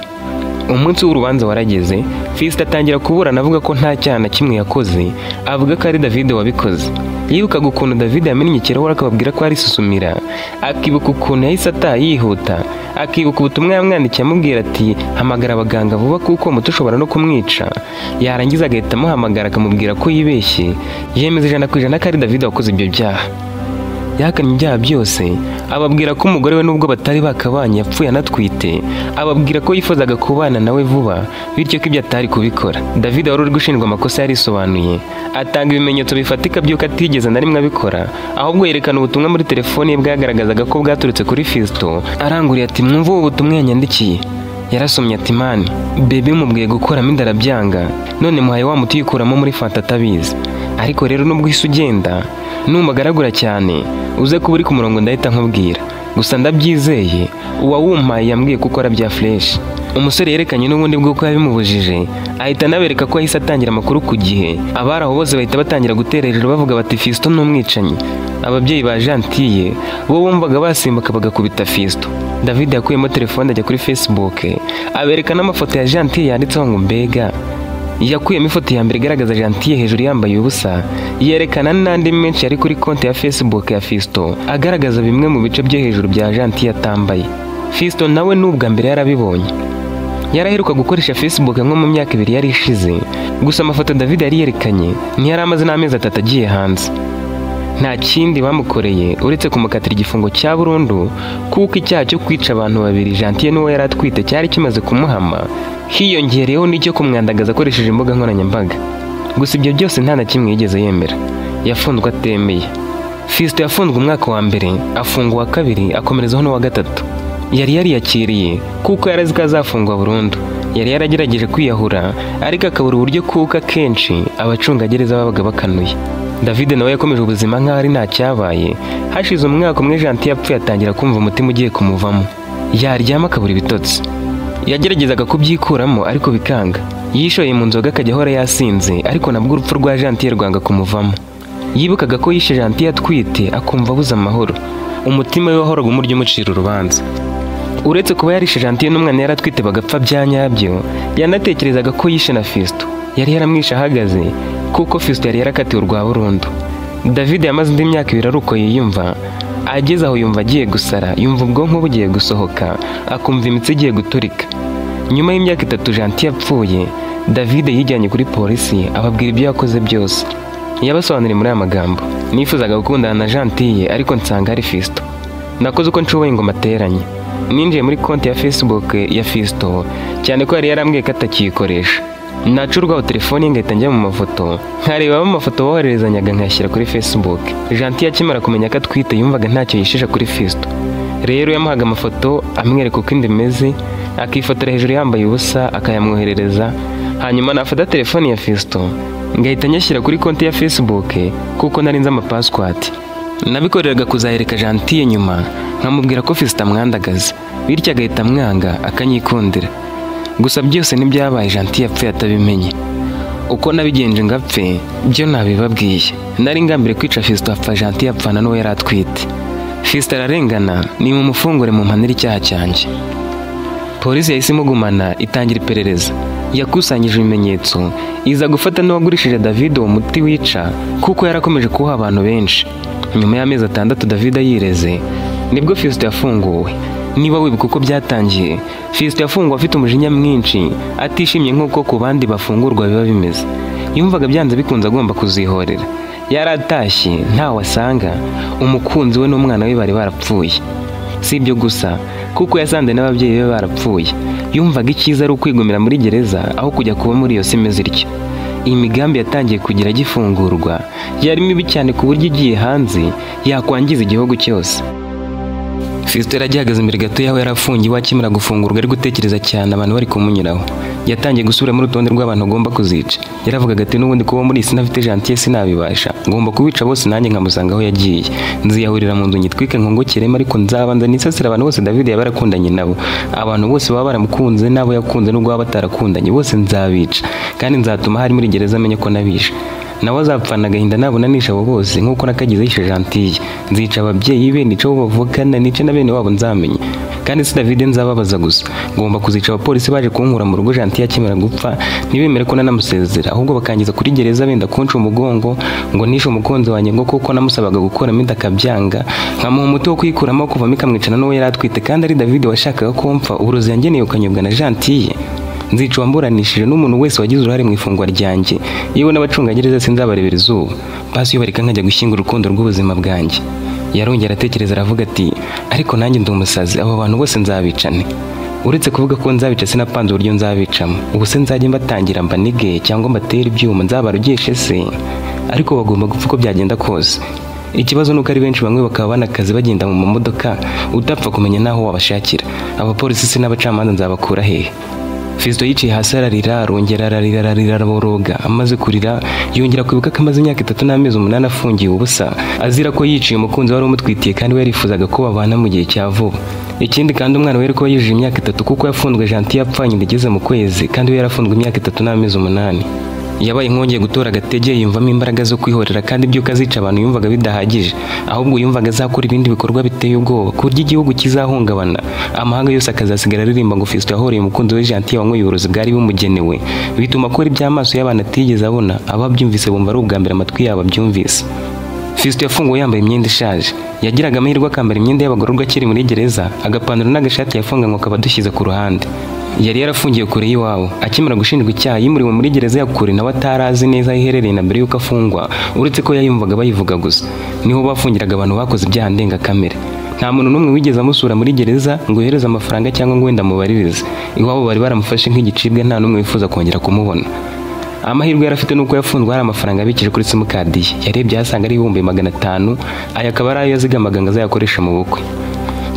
Umunsi w'urubanza warageze, Fiston atangira kuburana avuga ko nta cyaha na kimwe yakoze, avuga ko ari David wabikoze. Yibukaga ukuntu David yamennye ikirahure akababwira ko ari susumira, akibuka ukuntu yahise ataha yihuta, akibuka ubutumwa yamwandikiye amubwira ati hamagara abaganga vuba kuko umuti ushobora no kumwica. Yarangiza agahita amuhamagara akamubwira ko yibeshye, yemeza 100% ko ari David wakoze ibyo byaha. Yahakanye ibyaha byose, ababwira ko umugore we nubwo batari bakabanye yapfuye anatwite, ababwira ko yifuzaga kubana nawe vuba, bityo ko ibyo atari kubikora. David wari uri gushinjwa amakosa yarisobanuye, atanga ibimenyetso bifatika by'uko atigeze na rimwe abikora, ahubwo yerekana ubutumwa muri telefoni ye bwagaragazaga ko bwaturutse kuri Fiston, aranguriye ati mwumve ubu butumwa yanyandikiye. Yarasomye ati mani bebe mubwiye gukuramo inda arabyanga, none muhaye wa muti uyikuramo muri fanta atabizi. Ariko rero nubwo uhise ugenda numugaragura cyane uze kuba uri ku murongo ndahita nkubwira. Gusa ndabyizeye uwawumpaye yambwiye ko ukora bya fresh. Umusore yerekanye n'ubundi bw'uko yabimubujije, ahita anabereka ko yahise atangira amakuru ku gihe. Abari aho bose bahita batangira gutera hejuru bavuga bati Fiston ni umwicanyi. Ababyeyi ba Gentille bo bumvaga basimbuka bagakubita Fiston. David yakuyemo telefone ajya kuri Facebook abereka n'amafoto ya Gentille yanditseho ngo mbega. Yakuyemo ifoto ya mbere igaragaza Gentille hejuru yambaye ubusa, yerekana n'andi menshi yari kuri konti ya Facebook ya Fiston agaragaza bimwe mu bice byo hejuru bya Gentille atambaye. Fiston nawe n'ubwa mbere yarabibonye. Yaraheruka gukoresha Facebook nko mu myaka 2 yari ishize. Gusa amafoto David yari yerekanye ntiyari amaze n'amezi 3 agiye hanze. Nta kindi bamukoreye uretse kumukatira igifungo cya burundu, kuko icyaha cyo kwica abantu babiri Gentille n'uwo yari atwite cyari kimaze kumuhama, hiyongereyeho n'icyo kumwandagaza akoresheje imbuga nkoranyambaga. Gusa ibyo byose nta na kimwe yigeze yemera. Yafunzwe atemeye. Fiston yafunzwe umwaka wa mbere, afungwa uwa kabiri, akomerezaho n'uwa gatatu. Yari yariyakiriye kuko yari azi ko azafungwa burundu. Yari yaragerageje kwiyahura ariko akabura uburyo, kuko akenshi abacungagereza babaga bakanuye. David nawe yakomeje ubuzima nk'aho ari nta cyabaye. Hashize umwaka umwe Gentille yapfuye, atangira kumva umutima ugiye kumuvamo. Yaryama akabura ibitotsi. Yageragezaga kubyikuramo ariko bikanga. Yishoye mu nzoga akajya ahora yasinze, ariko nabwo urupfu rwa Gentille rwanga kumuvamo. Yibukaga ko yishe Gentille atwite, akumva abuze amahoro. Umutima we wahoraga umurya umucira urubanza. Uretse kuba yarishe Gentille n'umwana yari atwite bagapfa bya nyabyo, yanatekerezaga ko yishe na Fiston. Yari yaramwishe ahagaze, kuko Fiston yari yarakatiwe urwa burundu. David yamaze indi myaka 2 ari uko yiyumva. Ageze aho yumva agiye gusara, yumva ubwonko bugiye gusohoka, akumva imitsi igiye guturika. Nyuma y'imyaka 3 Gentille yapfuye, David yijyanye kuri polisi ababwira ibyo yakoze byose. Yabasobanuriye muri aya magambo: nifuzaga gukundana na Gentille ariko nsanga ari Fiston. Nakoze uko nshoboye ngo mbateranye. Ninjiye muri konti ya Facebook ya Fiston, cyane ko yari yarambwiye ko atakiyikoresha. Nacurwaho telefone ngahita njya mu mafoto, nkarebamo amafoto bohererezanyaga nkayashyira kuri Facebook. Gentille akimara kumenya ko atwite yumvaga ntacyo yishisha kuri Fiston. Rero yamuhaga amafoto amwereka uko inda imeze, akifotora hejuru yambaye ubusa akayamwoherereza. Hanyuma nafata telefone ya Fiston ngahita nyashyira kuri konti ya Facebook kuko nari nzi amapassword. Nabikoreraga kuzayereka Gentille nyuma nkamubwira ko Fiston amwandagaza, bityo agahita amwanga akanyikundira. Gusa byose ntibyabaye, Gentille yapfuye atabimenye. Uko nabigenje ngapfe byo nabibabwiye. Nari ngambire kwica Fiston apfa, Gentille apfana n'uwo yari atwite. Fiston ararengana, ni mu mufungure mu mpanire icyaha cyanjye. Polisi yahise imugumana itangira iperereza. Yakusanyije ibimenyetso, iza gufata n'uwagurishije David uwo muti wica, kuko yarakomeje kuwuha abantu benshi. Nyuma y'amezi 6 David yireze, nibwo Fiston yafunguwe. Niba wibuka uko byatangiye, Fiston yafunguwe afite umujinya mwinshi, atishimye nk'uko ku bandi bafungurwa biba bimeze. Yumvaga byanze bikunze agomba kuzihorera. Yaratashye ntawe asanga, umukunzi we n'umwana we bari barapfuye. Si ibyo gusa, kuko yasanze n'ababyeyi be barapfuye. Yumvaga icyiza ari ukwigumira muri gereza aho kujya kuba muri iyo si imeze ityo. Iyi migambi yatangiye kugira agifungurwa yari mibi cyane ku buryo igiye hanze yakwangiza igihugu cyose. Fiston yari agihagaze imbere gato y'aho yari afungiwe akimara gufungurwa, ari gutekereza cyane abantu bari kumunyuraho. Yatangiye gusubiramo urutonde rw'abantu agomba kuzica. Yaravugaga ati n'ubundi kuba muri isi ntafite Gentille sinabibasha, ngomba kubica bose nanjye nkamusanga aho yagiye. Nziyahurira mu nzu nyitwike nkongokeremo, ariko nzabanza nisasira abantu bose David yaba yarakundanye nabo. Abantu bose baba baramukunze n'abo yakunze n'ubwo baba batarakundanye, bose nzabica. Kandi nzatuma hari muri gereza amenye ko nabishe. Nawe azapfana agahinda nabona nishe abo bose nk'uko nakagize yishe Gentille. Nzica ababyeyi be, nice abo bavukana, nice na bene wabo nzamenye. Kandi si David nzababaza gusa, ngomba kuzica abapolisi baje kunkura mu rugo Gentille akimara gupfa, ntibemere ko nanamusezera, ahubwo bakangiza kuri gereza benda kunca umugongo ngo nishe umukunzi wanjye, ngo kuko namusabaga gukuramo inda akabyanga, nkamuha umuti wo kuyikuramo kuvamo ikamwicana n'uwo yari atwite, kandi ari David washakaga ko mpfa, uburozi yangeneye ukanyobwa na Gentille. Nzica uwamburanishije n'umuntu wese wagize uruhare mu ifungwa ryanjye, yewe n'abacungagereza sinzabarebera izuba, basi iyo bareka nkajya gushyingura urukundo rw'ubuzima bwanjye. Yarongera atekereza aravuga ati ariko nanjye ndi umusazi, abo bantu bose nzabicane. Uretse kuvuga ko nzabica sinapanze uburyo nzabicamo. Ubu se nzajye mbatangira mbanige cyangwa mbatere ibyuma nzabarogeshe se? Ariko bagomba gupfa uko byagenda kose. Ikibazo nuko ari benshi, bamwe bakaba banakazi bagenda mu mamodoka utapfa kumenya naho wabashakira. Abapolisi se n'abacamanza nzabakura hehe? Fiston yicaye hasi ararira, arongera ararira, ararira, araboroga. Amaze kurira yongera kwibuka ko amaze imyaka 3 n'amezi 8 afungiye ubusa, azira ko yiciye umukunzi wari umutwitiye kandi we yarifuzaga ko babana mu gihe cya vuba. Ikindi kandi umwana we ko yujuje imyaka 3 kuko yafunzwe Gentil yapfanye igeze mu kwezi, kandi we yarafunzwe imyaka 3 n'amezi 8. Yabaye nkongeye gutora agatege, yumvamo imbaraga zo kwihorera, kandi ibyuka azica abantu yumvaga bidahagije, ahubwo yumvaga azakora ibindi bikorwa biteye ubwoba ku buryo igihugu kizahungabana, amahanga yose akazasigara aririmba ngo Fiston yahoreye umukunzi we Gentil wanyweye uburozi bwari bumugenewe. Bituma akora iby'amaso y'abantu atigeze abona, ababyumvise bumva ari ubwa mbere amatwi yabo abyumvise. Fiston yafunguwe yambaye imyenda ishaje. Yagiraga amahirwe akambara imyenda y'abagororwa akiri muri gereza, agapantaro n'agashati yafunganywe akaba adushyize ku ruhande. Yari yarafungiye kure y'iwabo. Akimara gushinjwa icyaha yimuriwe muri gereza ya kure, nawe atarazi neza aho iherereye na mbere y'uko afungwa, uretse ko yayumvaga bayivuga gusa. Niho bafungiraga abantu bakoze ibyaha ndengakamere. Nta muntu n'umwe wigeze amusura muri gereza ngo yohereze amafaranga cyangwa ngo wenda amubaririze. Iwabo bari baramufashe nk'igicibwa, nta n'umwe wifuza kongera kumubona. Amahirwe yari afite nuko yafunzwe hari amafaranga abikije kuri simukadi ye. Yarebye ahasanga ari 500,000, aya akaba ari ayo yazigamaga ngo azayakoreshe mu bukwe.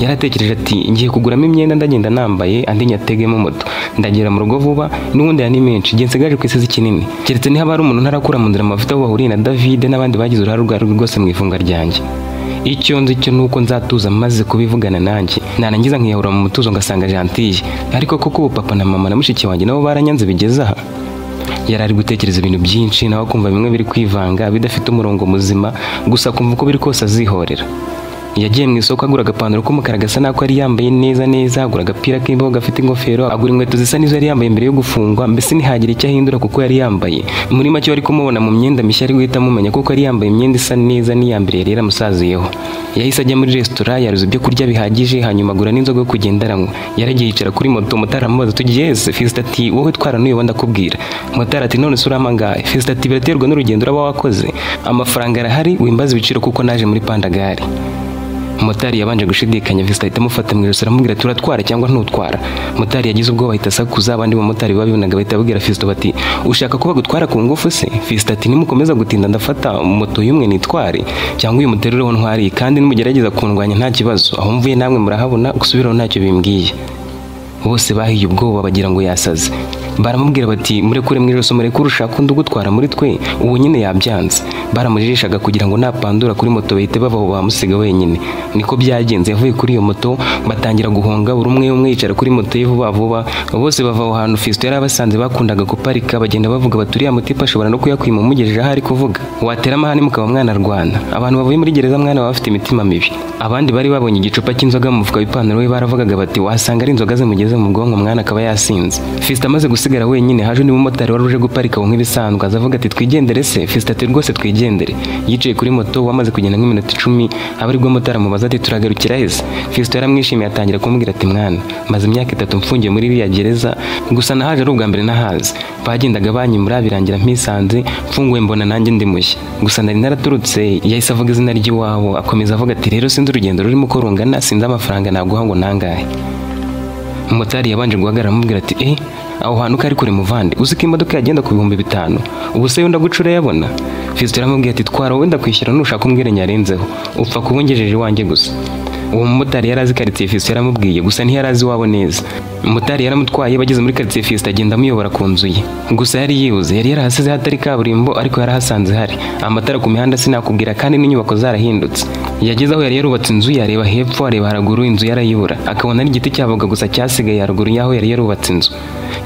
Yaratekereje ati ngiye kuguramo imyenda ndagenda nambaye, andi nyategemo moto, ndagera mu rugo vuba, n'ubundi aya ni menshi, igihe nsigaje ku isi kinini, keretse niba hari umuntu ntarakura mu nzira amavuta aho bahuriye na David n'abandi bagize uruhare urwo arirwo rwose mu ifunga ryanjye. Icyo nzi cyo nuko nzatuza maze kubivugana nanjye, narangiza nkiyahura mu mutuzo ngasanga Gentil. Ariko koko ubu papa na mama na mushiki wanjye nabo baranyanze bigeze aha? Yari ari gutekereza ibintu byinshi, nawe akumva bimwe biri kwivanga bidafite umurongo muzima, gusa akumva uko biri kose azihorera. Yagiye mu isoko agura agapantaro k'umukara gasa n'ako yari yambaye neza neza, agura agapira k'imbeho gafite ingofero, agura inkweto zisa n'izo yari yambaye mbere yo gufungwa, mbese ntihagire icyo ahindura kuko yari yambaye. Muri make wari kumubona mu myenda mishya ari guhita amumenya kuko yari yambaye imyenda isa neza n'iya mbere yari yaramusaziyeho. Yahise ajya muri resitora yaruza ibyo kurya bihagije, hanyuma agura n'inzoga yo kugenda aranywa. Yaragiye yicara kuri moto, motari aramubaza tugiye he? Fiston ati wowe twara n'uyu ndakubwira. Motari ati none se urampa angahe? Fiston ati biraterwa n'urugendo uraba wakoze, amafaranga arahari, wimbaze ibiciro kuko naje muri Pandagari. Motari yabanje gushidikanya, Fiston ahita amufata mu ijosi aramubwira ati uratwara cyangwa ntutwara? Motari yagize ubwoba ahita asakuza, abandi bamotari babibonaga bahita babwira Fiston bati ushaka ko bagutwara ku ngufu se? Fiston ati nimukomeza gutinda ndafata moto y'umwe nitware, cyangwa uyu muterureho ntwari, kandi nimugerageza kundwanya nta kibazo, aho mvuye namwe murahabona, gusubiraho ntacyo bimbwiye. Bose bahiye ubwoba bagira ngo yasaze. Baramubwira bati murekure mu ijosi, murekure ushaka undi ugutwara muri twe, uwo nyine yabyanze. Baramujijishaga kugira ngo napandura kuri moto bahite bava aho bamusiga wenyine. Niko byagenze, yavuye kuri iyo moto batangira guhonga, buri umwe umwe yicara kuri moto ye vuba vuba. Bose bava aho hantu Fiston yari abasanze bakundaga guparika, bagenda bavuga bati uriya mutipe ashobora no kuyakwima umugejeje aho ari kuvuga, watera amahane mukaba mwanarwana. Abantu bavuye muri gereza mwana baba bafite imitima mibi. Abandi bari babonye igicupa cy'inzoga mu mufuka w'ipantaro we baravugaga bati wasanga ari inzoga zimugeze mu bwonko, mwana akaba yasinze. Fiston amaze gusigara wenyine, haje undi mumotari wari uje guparika aho nk'ibisanzwe, aza avuga ati twigendere se? Fiston ati rwose twigendere. Yicaye kuri moto wamaze kugenda nk'iminota 10, aba aribwo motari amubaza ati turagarukira he se? Fiston yaramwishimiye atangira kumubwira ati mwana, maze imyaka 3 mfungiye muri iriya gereza, gusa nahaje ari ubwa mbere nahaze. Bagendaga banyimura birangira mpisanze, mfunguwe mbona nanjye ndi mushya, gusa nari naraturutse. Yahise avuga izina ry'iwabo, akomeza avuga ati rero sinzi urugendo rurimo uko rungana, sinzi amafaranga naguha ngo nangahe. Motari yabanje guhagarara amubwira ati aho hantu kari kure muvande, uzi ko imodoka yagenda ku 5000, ubu se yenda gucura yabona? Fiston aramubwira ati twara wowe ndakwishyura nushaka umbwire nyarenzeho, upfa kubungejeje iwanjye gusa. Uwo mumotari yari azi quartier Fiston yaramubwiye, gusa ntiyari azi iwabo neza. Motari yaramutwaye bageze muri quartier Fiston agenda amuyobora ku nzu ye. Gusa yari yibuze, yari yarahasize hatari kaburimbo, ariko yarahasanze hari amatara ku mihanda sinakubwira, kandi n'inyubako zarahindutse. Yageze aho yari yarubatse inzu, yareba hepfo areba haruguru, inzu yarayibura, akabona ari igiti cyavuga gusa cyasigaye haruguru y'aho yari yarubatse inzu.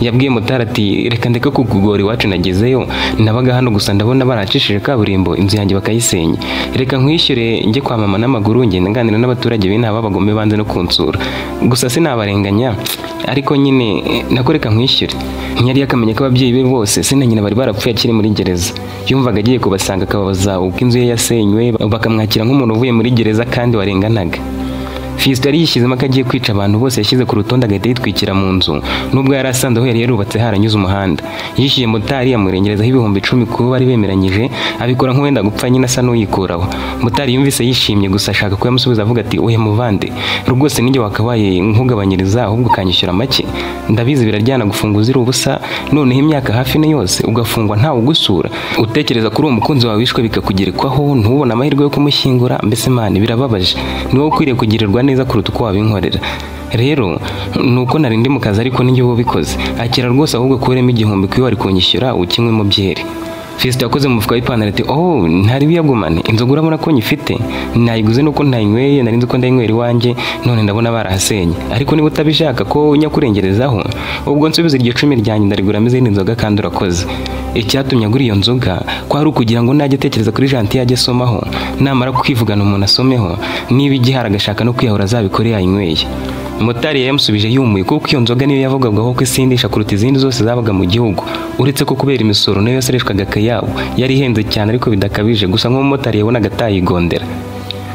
Yabwiye motari ati reka ndeke kukugora, iwacu nagezeyo, nabaga hano gusa ndabona baracishije kaburimbo inzu yanjye bakayisenya, reka nkwishyure njye kwa mama n'amaguru ngenda nganira n'abaturage b'inaha b'abagome banze no kunsura, gusa sinabarenganya ariko nyine nako reka nkwishyure. Ntiyari yakamenya ko ababyeyi be bose se na nyina bari barapfuye akiri muri gereza. Yumvaga agiye kubasanga akababaza uko inzu ye yasenywe, bakamwakira nk'umuntu uvuye muri gereza kandi warenganaga. Fiston yari yishyizemo ko agiye kwica abantu bose yashyize ku rutonde agahita yitwikira mu nzu, nubwo yari asanze aho yari yarubatse haranyuze umuhanda. Yishyuye motari amurengerezaho 10,000 kuba bari bemeranyije, abikora nk'uwenda gupfa nyine asa n'uyikuraho. Motari yumvise yishimye gusa ashaka kuyamusubiza avuga ati oya muvande, rwose ninjye wakabaye nkugabanyiriza ahubwo ukanyishyura make, ndabizi biraryana gufunga uzira ubusa, noneho imyaka hafi ne yose ugafungwa ntawe ugusura, utekereza kuri uwo mukunzi wawe wishwe bikakugerekwaho, ntubone amahirwe yo kumushyingura, mbese mani birababaje, ni wowe ukwiriye kugirirwa neza kuruta uko wabinkorera. Rero nuko nari ndi mu kazi ariko ninjye ubikoze. Akira rwose ahubwo kuremo 1000 kuyo wari kunyishyura ukimwe mu byeri. Fiston yakoze mu mufuka w'ipantaro ati oh ntari biyagumane inzoga urabona ko nyifite nayiguze nuko ntayinyweye nari nzi ko ndayinywera iwanjye none ndabona barahasenye ariko niba utabishaka ko nyakurengerezaho ubwo nsubiza iryo 10 ryanjye ndariguramo izindi nzoga kandi urakoze. Icyatumye agura iyo nzoga kwari ukugira ngo najye atekereza kuri Gentil ajye asomaho namara kwivugana umuntu asomeho niba igihara agashaka no kwiyahura azabikore yayinyweye. Motari yamusubije yumuye kuko iyo nzoga niyo yavugagaho ko isindisha kuruta izindi zose zabaga mu gihugu uretse ko kubera imisoro nayo yasoreshwaga akayabo yari ihenze cyane ariko bidakabije gusa nk'umumotari yabonaga atayigondera.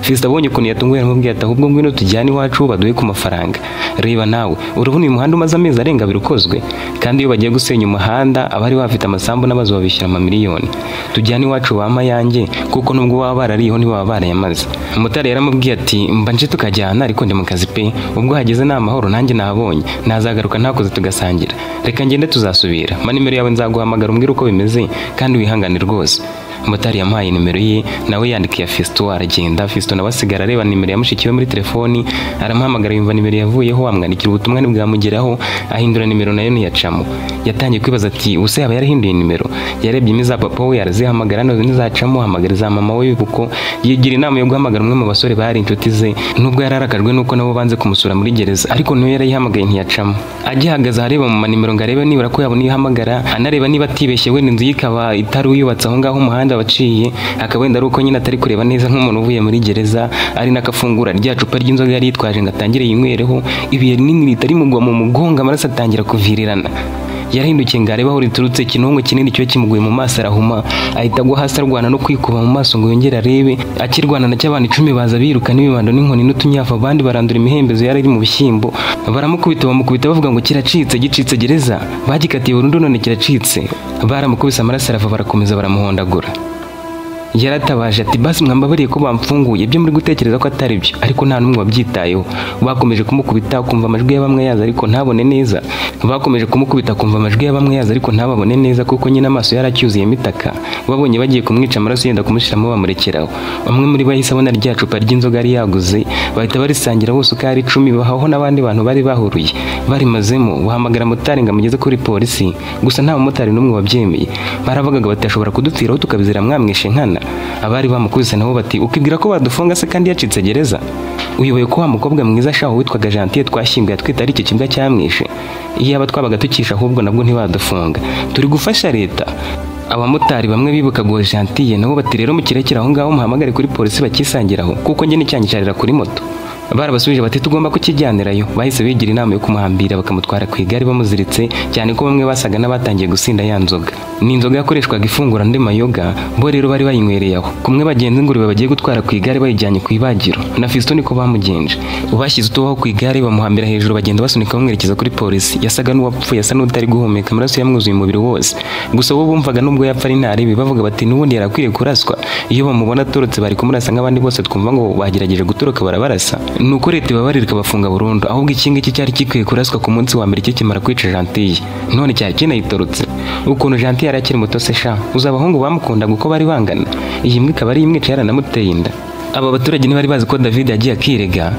Fiston abonye ukuntu yatunguye aramubwira ati ahubwo ngwino tujyane iwacu baduhe ku mafaranga. Reba nawe urabona uyu muhanda umaze amezi arenga abiri ukozwe kandi iyo bagiye gusenya umuhanda abari bafite amasambu n'abazo babishyura amamiliyoni. Tujyane iwacu bampa yanjye kuko nubwo baba barariyeho ntibaba barayamaze. Motari yaramubwiye ati mba nje tukajyana ariko ndi mu kazi pe ubwo hageze ni amahoro nanjye nahabonye nazagaruka ntakoze tugasangira reka ngende tuzasubira ma nimero yawe nzaguhamagara umbwire uko bimeze kandi wihangane rwose. Motari yamuhaye nimero ye nawe yandikiye Fiston aragenda. Fiston nawe asigara areba nimero ya mushiki we muri telefoni aramuhamagara yumva nimero yavuyeho amwandikira ubutumwa ntibwamugeraho ahindura nimero nayo ntiyacamo. Yatangiye kwibaza ati ubuse yaba yarahinduye nimero. Yarebye imiza papa we arazihamagara nazo ntizacamo ahamagara za mama we kuko yigira inama yo guhamagara umwe mu basore bari inshuti ze nubwo yararakajwe nuko nabo banze kumusura muri gereza ariko nayo yarayihamagaye ntiyacamo. Agihagaze areba mu manimero ngo arebe nibura ko yabona ihamagara anareba niba atibeshye wenda inzu yikaba itari uyubatse aho ngaho umuhanda waciye akaba wenda ari uko nyine atari kureba neza nk'umuntu uvuye muri gereza ari nakafungura rya cupa ry'inzoga yari yitwaje ngo atangire yinywereho ibiye rinini ritari mugwa mu mugongo amaraso atangira kuvirirana. Yarahindukiye ngo arebe aho riturutse ikinongo kinini cyo kimuguye mu maso arahuma ahita agwa hasi arwana no kwikuba mu maso ngo yongere arebe. Akirwana na cy'abantu 10 baza biruka n'ibibando n'inkoni n'utunyafa abandi barandura imihembezo yari iri mu bishyimbo baramukubita bamukubita bavuga ngo kiracitse gicitse gereza bagikatiye burundu none kiracitse. Baramukubise amaraso arava barakomeza baramuhondagura. Yaratabaje ati basi mwambabariye ko bamfunguye ibyo muri gutekereza ko atari byo ariko nta n'umwe wabyitayeho. Bakomeje kumukubita kumva amajwi ya bamwe yaza ariko ntabone neza. Bakomeje kumukubita kumva amajwi ya bamwe yaza ariko ntababone neza kuko nyine amaso yaracyuzuyemo itaka. Babonye bagiye kumwica amaraso yenda kumushiramo bamurekeraho. Bamwe muri bahise abona rya cupa ry'inzoga yari yaguze bahita barisangira bose uko ari 10 bahaho n'abandi bantu bari bahuruye barimazemo bahamagara motari ngo amugeze kuri polisi gusa nta mumotari n'umwe wabyemeye. Baravugaga bati ashobora kudupfiraho tukabizira mwamwishe nkana. Abari bamukubise nabo bati ukibwira ko badufunga se kandi yacitse gereza. Uyoboye ko wa mukobwa mwiza shaho witwaga Gentil twashyinguye atwita ari icyo kimbwa cyamwishe iyo aba twabaga tukisha ahubwo nabwo ntibadufunga turi gufasha leta. Abamotari bamwe bibukaga uwo Gentil nabo bati rero mukirekera aho ngaho muhamagare kuri polisi bakisangiraho kuko njye nicyanyicarira kuri moto. Barabasubije bati tugomba kukijyanirayo. Bahise bigira inama yo kumuhambira bakamutwara ku igare bamuziritse cyane ko bamwe basaga n'abatangiye gusinda ya nzoga. Ni inzoga yakoreshwaga ifungura andi mayoga bo rero bari bayinywereye aho kumwe bagenza ingurube bagiye gutwara ku igare bayijyanye ku ibagiro na Fiston niko bamugenje. Bashyize utubaho ku igare bamuhambira hejuru bagenda basunika bamwerekeza kuri polisi. Yasaga n'uwapfuye asa n'utari guhumeka amaraso yamwuzuye umubiri wose. Gusa bo bumvaga nubwo yapfa ari ntaribi bavuga bati n'ubundi yarakwiriye kuraswa iyo bamubona atorotse bari kumurasa nk'abandi bose twumva ngo bagerageje gutoroka barabarasa. Nuko leta ibabarira ikabafunga burundu ahubwo iki ngiki cyari gikwiye kuraswa ku munsi wa mbere kikimara kwica Gentil none cyari kinayitorotse. Ukuntu Gentil yari akiri muto se sha uzi abahungu bamukundaga uko bari bangana iyi mbwa ikaba ari imwica yaranamuteye inda. Aba baturage ntibari bazi ko David yagiye akirega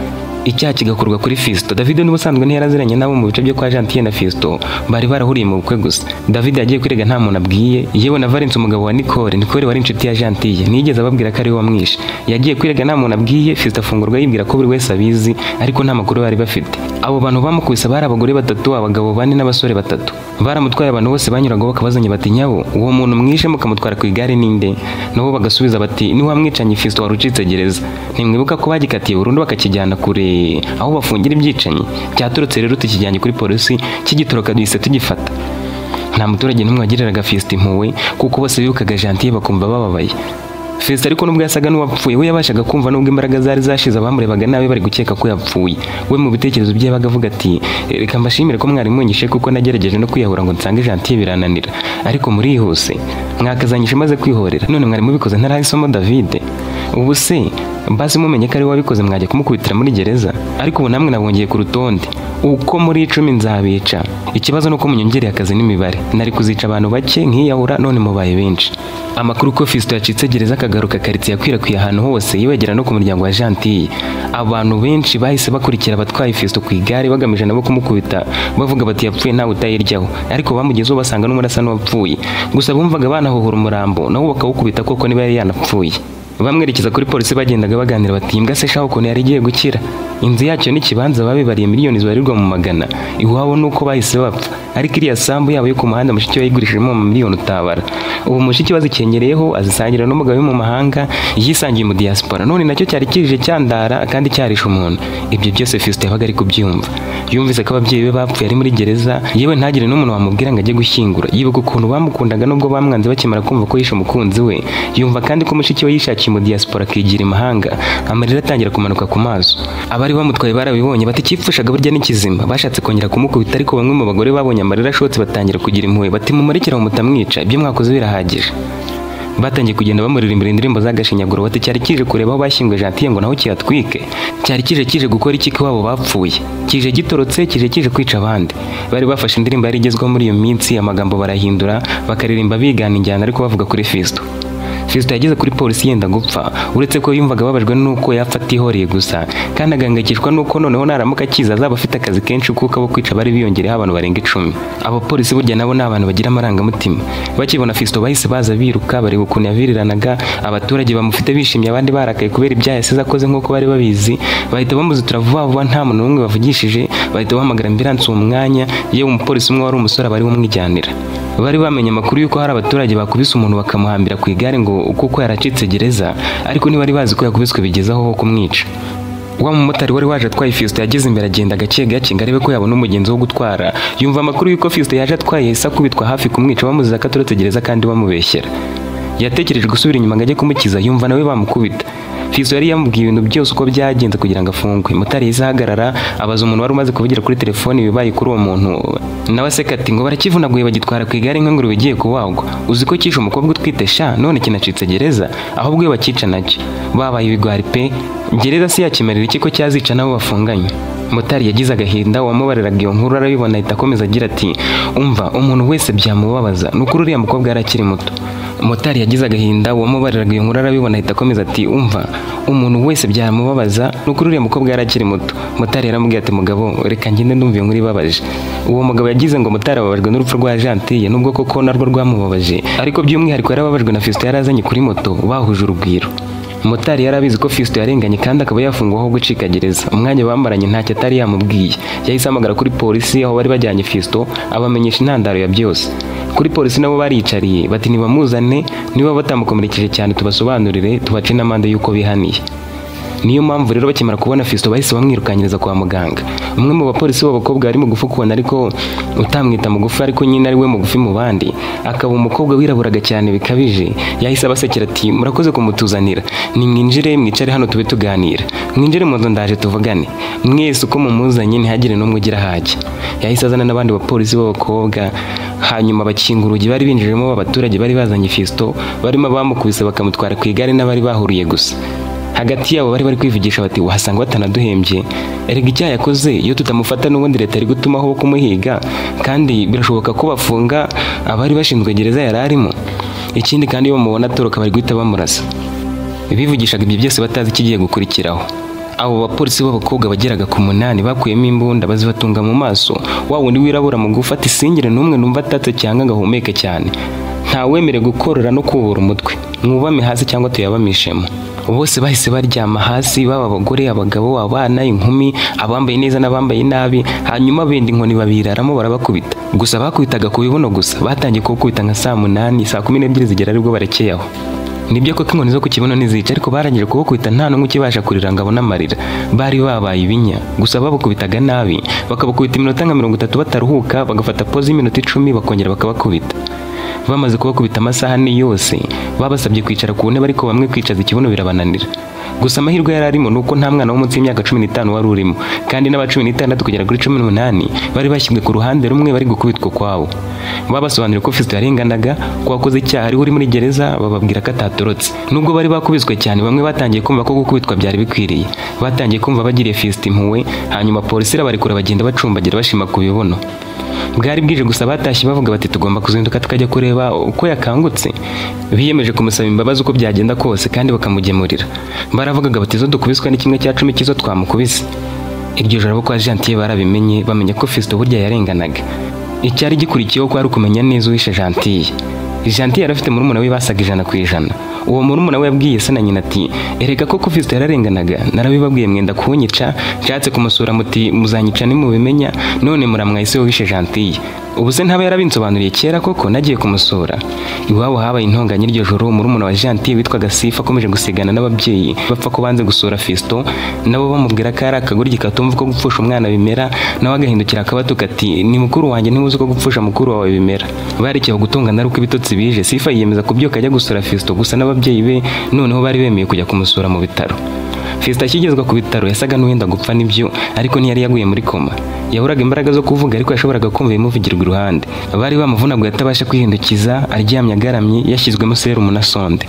icyaha kigakorwa kuri Fiston. David n'ubusanzwe ntiyaraziranye nabo mu bice byo kwa Gentil na Fiston bari barahuriye mu bukwe gusa. David yagiye kwirega nta muntu abwiye yewe na Valence umugabo wa Nicole. Nicole wari inshuti ya Gentil ntiyigeze ababwira ko ari we wamwishe. Yagiye kwirega nta muntu abwiye Fiston afungurwa yibwira ko buri wese abizi ariko nta makuru bari bafite. Abo bantu bamukubise bari abagore 3 abagabo 4 n'abasore 3. Baramutwaye abantu bose banyuragaho bakabazanya bati nyabo uwo muntu mwishe mukamutwara ku igare ninde? Nabo bagasubiza bati ni wa mwicanyi Fiston wari ucitse gereza. Ntimwibuka ko bagikatiye burundu bakakijyana kure aho bafungira ibyicanyi cyaturutse rero tukijyanye kuri polisi kigitoroka duhise tugifata. Nta muturage n'umwe wagiriraga Fiston impuhwe kuko bose bibukaga Gentil bakumva bababaye. Fiston ariko nubwo yasaga n'uwapfuye we yabashaga kumva nubwo imbaraga zari zashize abamurebaga nabi bari gukeka ko yapfuye. We mu bitekerezo bye yabaga avuga ati reka mbashimire ko mwari munyishe kuko nagerageje no kwiyahura ngo nsange Gentil birananira ariko murihuse mwakazanyishe maze kwihorera none mwari mubikoze ntarahisomo David. Ubu se basi mumenye ko ari wabikoze mwajya kumukubitira muri gereza ariko ubu namwe nabongeye ku rutonde. Uko muri 10 nzabica. Ikibazo nuko munyongereye akazi n'imibare. Nari kuzica abantu bake nkiyahura none mubaye benshi. Amakuru ko Fiston yacitse gereza akagaruka quartier yakwirakwiye ahantu hose yibagera no ku muryango wa Gentille. Abantu benshi bahise bakurikira abatwaye Fiston ku igare bagamije nabo kumukubita, bavuga bati yapfuye ntawe utayiryaho. Ariko bamugezeho basanga n'umurasa n'uwapfuye. Gusa bumvaga banahuhura umurambo nabo bakawukubita koko niba yari yanapfuye. Bamwerekeza kuri polisi bagendaga baganira bati imbwa se shaho ukuntu yari igiye gukira. Inzu yacyo n'ikibanza babibariye miliyoni zibarirwa mu magana. Iwabo nuko bahise bapfa. Ariko iriya sambu yabo yo ku muhanda mushiki we yayigurishijemo mu miliyoni utabara. Ubu mushiki we azikenyereyeho azisangira n'umugabo mu mahanga yisangiye mu diaspora. None nacyo cyari kirije cyandara kandi cyarisha umuntu. Ibyo byose Fiston yabaga ari kubyumva. Yumvise ko ababyeyi be bapfuye ari muri gereza, yewe ntagire n'umuntu wamubwira ngo ajye gushyingura. Yibuka ukuntu bamukundaga nubwo bamwanze bakimara kumva ko yishe umukunzi we. Yumva kandi ko mushiki we yishakiye mu diaspora akigira imahanga. Amarira atangira kumanuka ku maso. Abari bamutwaye barabibonye bati cyipfushaga burya ni kizima. Bashatse kongera kumukubita ariko bamwe mu bagore babonye amarira ashotse batangira kugira impuhwe bati mumurekere mutamwica, ibyo mwakoze birahagije. Batangiye kugenda bamuririmbira indirimbo z'agashinyaguro bati cyari kije kureba aho bashyinguye Gentille ngo naho kiyatwike. Cyari kije kije gukora iki ko wabo bapfuye. Kije gitorotse, kije kije kwica abandi. Bari bafashe indirimbo yari igezweho muri iyo minsi, amagambo barahindura bakaririmba bigana injyana ariko bavuga kuri Fiston. Fiston yageze kuri polisi yenda gupfa, uretse ko yumvaga ababajwe nuko yapfa atihoreye gusa, kandi agahangayikishwa nuko noneho naramuka akiza azaba afite akazi kenshi kuko abo kwica bari biyongereyeho abantu barenga 10. Abapolisi burya nabo ni abantu bagira amarangamutima. Bakibona Fiston bahise baza biruka bareba ukuntu yaviriranaga, abaturage bamufite bishimye abandi barakaye kubera ibyaha yasize akoze nk'uko bari babizi. Bahita bamuzitura vuba vuba nta muntu n'umwe bavugishije, bahita bahamagara ambulance uwo mwanya. Yewe umupolisi umwe wari umusore bari bumwijyanira. Bari bamenye amakuru yuko hari abaturage bakubise umuntu bakamuhambira ku igare ngo kuko yaracitse gereza, ariko ntibari bazi ko yakubiswe bigezaho ho kumwica. Wa mumotari wari waje atwaye Fiston yageze imbere agenda gake gake ngo arebe ko yabona umugenzi wo gutwara. Yumva amakuru yuko Fiston yaje atwaye yahise akubitwa hafi kumwica bamuziza ko atorotse gereza kandi bamubeshyera. Yatekereje gusubira inyuma ngo ajye kumukiza, yumva nawe bamukubita. Fiston yari yamubwiye ibintu byose uko byagenze kugira ngo afungwe. Motari yahise ahagarara abaza umuntu wari umaze kuvugira kuri telefone ibibaye kuri uwo muntu. Nawe aseka ati ngo barakivunaguye bagitwara ku igare nk'ingurube igiye kubagwa. Uzi ko cyishe umukobwa utwite sha none kinacitse gereza, ahubwo iyo bakica nacyo. Babaye ibigwari pe. Gereza si yakimarira iki ko cyazica nabo bafunganye. Motari yagize agahinda, wamubariraga iyo nkuru arabibona ahita akomeza agira ati umva umuntu wese byamubabaza nukuri uriya mukobwa yari akiri muto. Motari yagize agahinda, wamubariraga iyo nkuru arabibona ahita akomeza ati umva umuntu wese byamubabaza nukuri uriya mukobwa yari akiri muto. Motari yaramubwiye ati mugabo reka ngende ndumva iyo nkuru ibabaje. Uwo mugabo yagize ngo Motari ababajwe n'urupfu rwa Gentille nubwo koko narwo rwamubabaje, ariko by'umwihariko yarababajwe na Fiston yarazanye kuri moto bahuje urugwiro. Motari yarabizi ko Fiston yarenganye kandi akaba yafungwaho gucika gereza. Umwanya bambaranye ntacyo atari yamubwiye. Yahise ahamagara kuri polisi aho bari bajyanye Fiston abamenyesha intandaro ya byose. Kuri polisi nabo baricariye bati nibamuzane niba batamukomerekeje cyane tubasobanurire tubace n'amande y'uko bihaniye. Niyo mpamvu rero bakimara kubona Fiston bahise bamwirukanyiriza kwa muganga. Umwe mu bapolisi b'abakobwa ari mugufi kubona ariko utamwita mugufi ariko nyine ari we mugufi mu bandi, akaba umukobwa wiraburaga cyane bikabije, yahise abasekera ati murakoze kumutuzanira, nimwinjire mwicare hano tube tuganira, mwinjire mu nzu ndaje tuvugane, mwese uko mumuzanye ntihagire n'umwe ugira hajya. Yahise azana n'abandi bapolisi b'abakobwa, hanyuma bakinga urugi bari binjiremo abaturage bari bazanye Fiston, barimo bamukubise bakamutwara ku igare n'abari bahuriye gusa. Hagati yabo bari bari kwivugisha bati wahasanga batanaduhembye, erega icyaha yakoze iyo tutamufata n'ubundi leta iri gutumaho kumuhiga, kandi birashoboka ko bafunga abari bashinzwe gereza yari arimo. Ikindi kandi iyo bamubona atoroka bari guhita bamurasa. Bivugishaga ibyo byose batazi ikigiye gukurikiraho. Abo bapolisi b'abakobwa bageraga ku 8 bakuyemo imbunda bazibatunga mu maso, wa wundi wirabura mu gufata isingire n'umwe numva atatse cyangwa ngahumeke cyane. Ntawemere gukorora no kubura umutwe, mwubame hasi cyangwa tuyabamishemo. Bose bahise baryama hasi, baba abagore, abagabo, abana, inkumi, abambaye neza n'abambaye nabi, hanyuma benda inkoni babiraramo barabakubita. Gusa bakubitaga ku bibuno gusa, batangiye kubakubita nka saa 8, saa 12 zigera aribwo barekeye aho. Nibyo koko inkoni zo ku kibuno ntizica, ariko barangije kubakubita nta n'umwe ukibasha kurira ngo abone amarira. Bari babaye ibinya, gusa babakubitaga nabi, bakabakubita iminota nka 30 bataruhuka, bagafata pause y'iminota 10 bakongera bakabakubita. Bamaze kubakubita amasaha ane yose, babasabye kwicara ku ntebe ariko bamwe kwicaza ikibuno birabananira. Gusa amahirwe yari arimo nuko nta mwana wo munsi y'imyaka 15 wari urimo, kandi n'aba 16 kugera kuri 18 bari bashyizwe ku ruhande rumwe bari gukubitwa kwabo. Babasobanuriye ko Fiston yarenganaga, ko wakoze icyaha ari uri muri gereza, bababwira ko atatorotse. Nubwo bari bakubiswe cyane, bamwe batangiye kumva ko gukubitwa byari bikwiriye. Batangiye kumva bagiriye Fiston impuhwe, hanyuma polisi irabarekura bagenda bacumbagira bashima ku bibuno. Bwari bwije gusa batashye bavuga bati tugomba kuzinduka tukajya kureba uko yakangutse. Biyemeje kumusaba imbabazi uko byagenda kose kandi bakamugemurira. Baravugaga bati izo dukubiswe ni 1/10 cy'izo twamukubise. Iryo joro abo kwa Gentille barabimenye, bamenya ko Fiston burya yarenganaga. Icyari gikurikiyeho kwari ukumenya neza uwishe Gentille. Gentille yari afite murumuna we basaga 100%. Uwo murumuna we yabwiye se na nyina ati erega koko Fiston yararenganaga, narabibabwiye mwenda kunyica, nshatse kumusura muti muzanyica nimubimenya, none muramwahise wishe Gentille. Ubu se ntaba yarabinsobanuriye kera koko nagiye kumusura. Iwabo habaye intonganya iryo joro, murumuna wa Gentille witwaga Sifa akomeje gusigana n'ababyeyi bapfa ko banze gusura Fiston, nabo bamubwira ko ari akagoryi katumva ko gupfusha umwana bimera, nawe agahindukira akabatuka ati ni mukuru wanjye ntimuzi ko gupfusha mukuru wawe bimera. Barekeye gutongana ari uko ibitotsi bije, Sifa yiyemeza kubyuka ajya gusura Fiston, gusa n'ababyeyi be noneho bari bemeye kujya kumusura mu bitaro. Fiston akigezwa ku bitaro yasaga n'uwenda gupfa nibyo, ariko ntiyari yaguye muri koma. Yaburaga imbaraga zo kuvuga ariko yashoboraga kumva ibimuvugirwa iruhande. Bari bamuvunaguye atabasha kwihindukiza, aryamye agaramye, yashyizwemo serumu na sonde.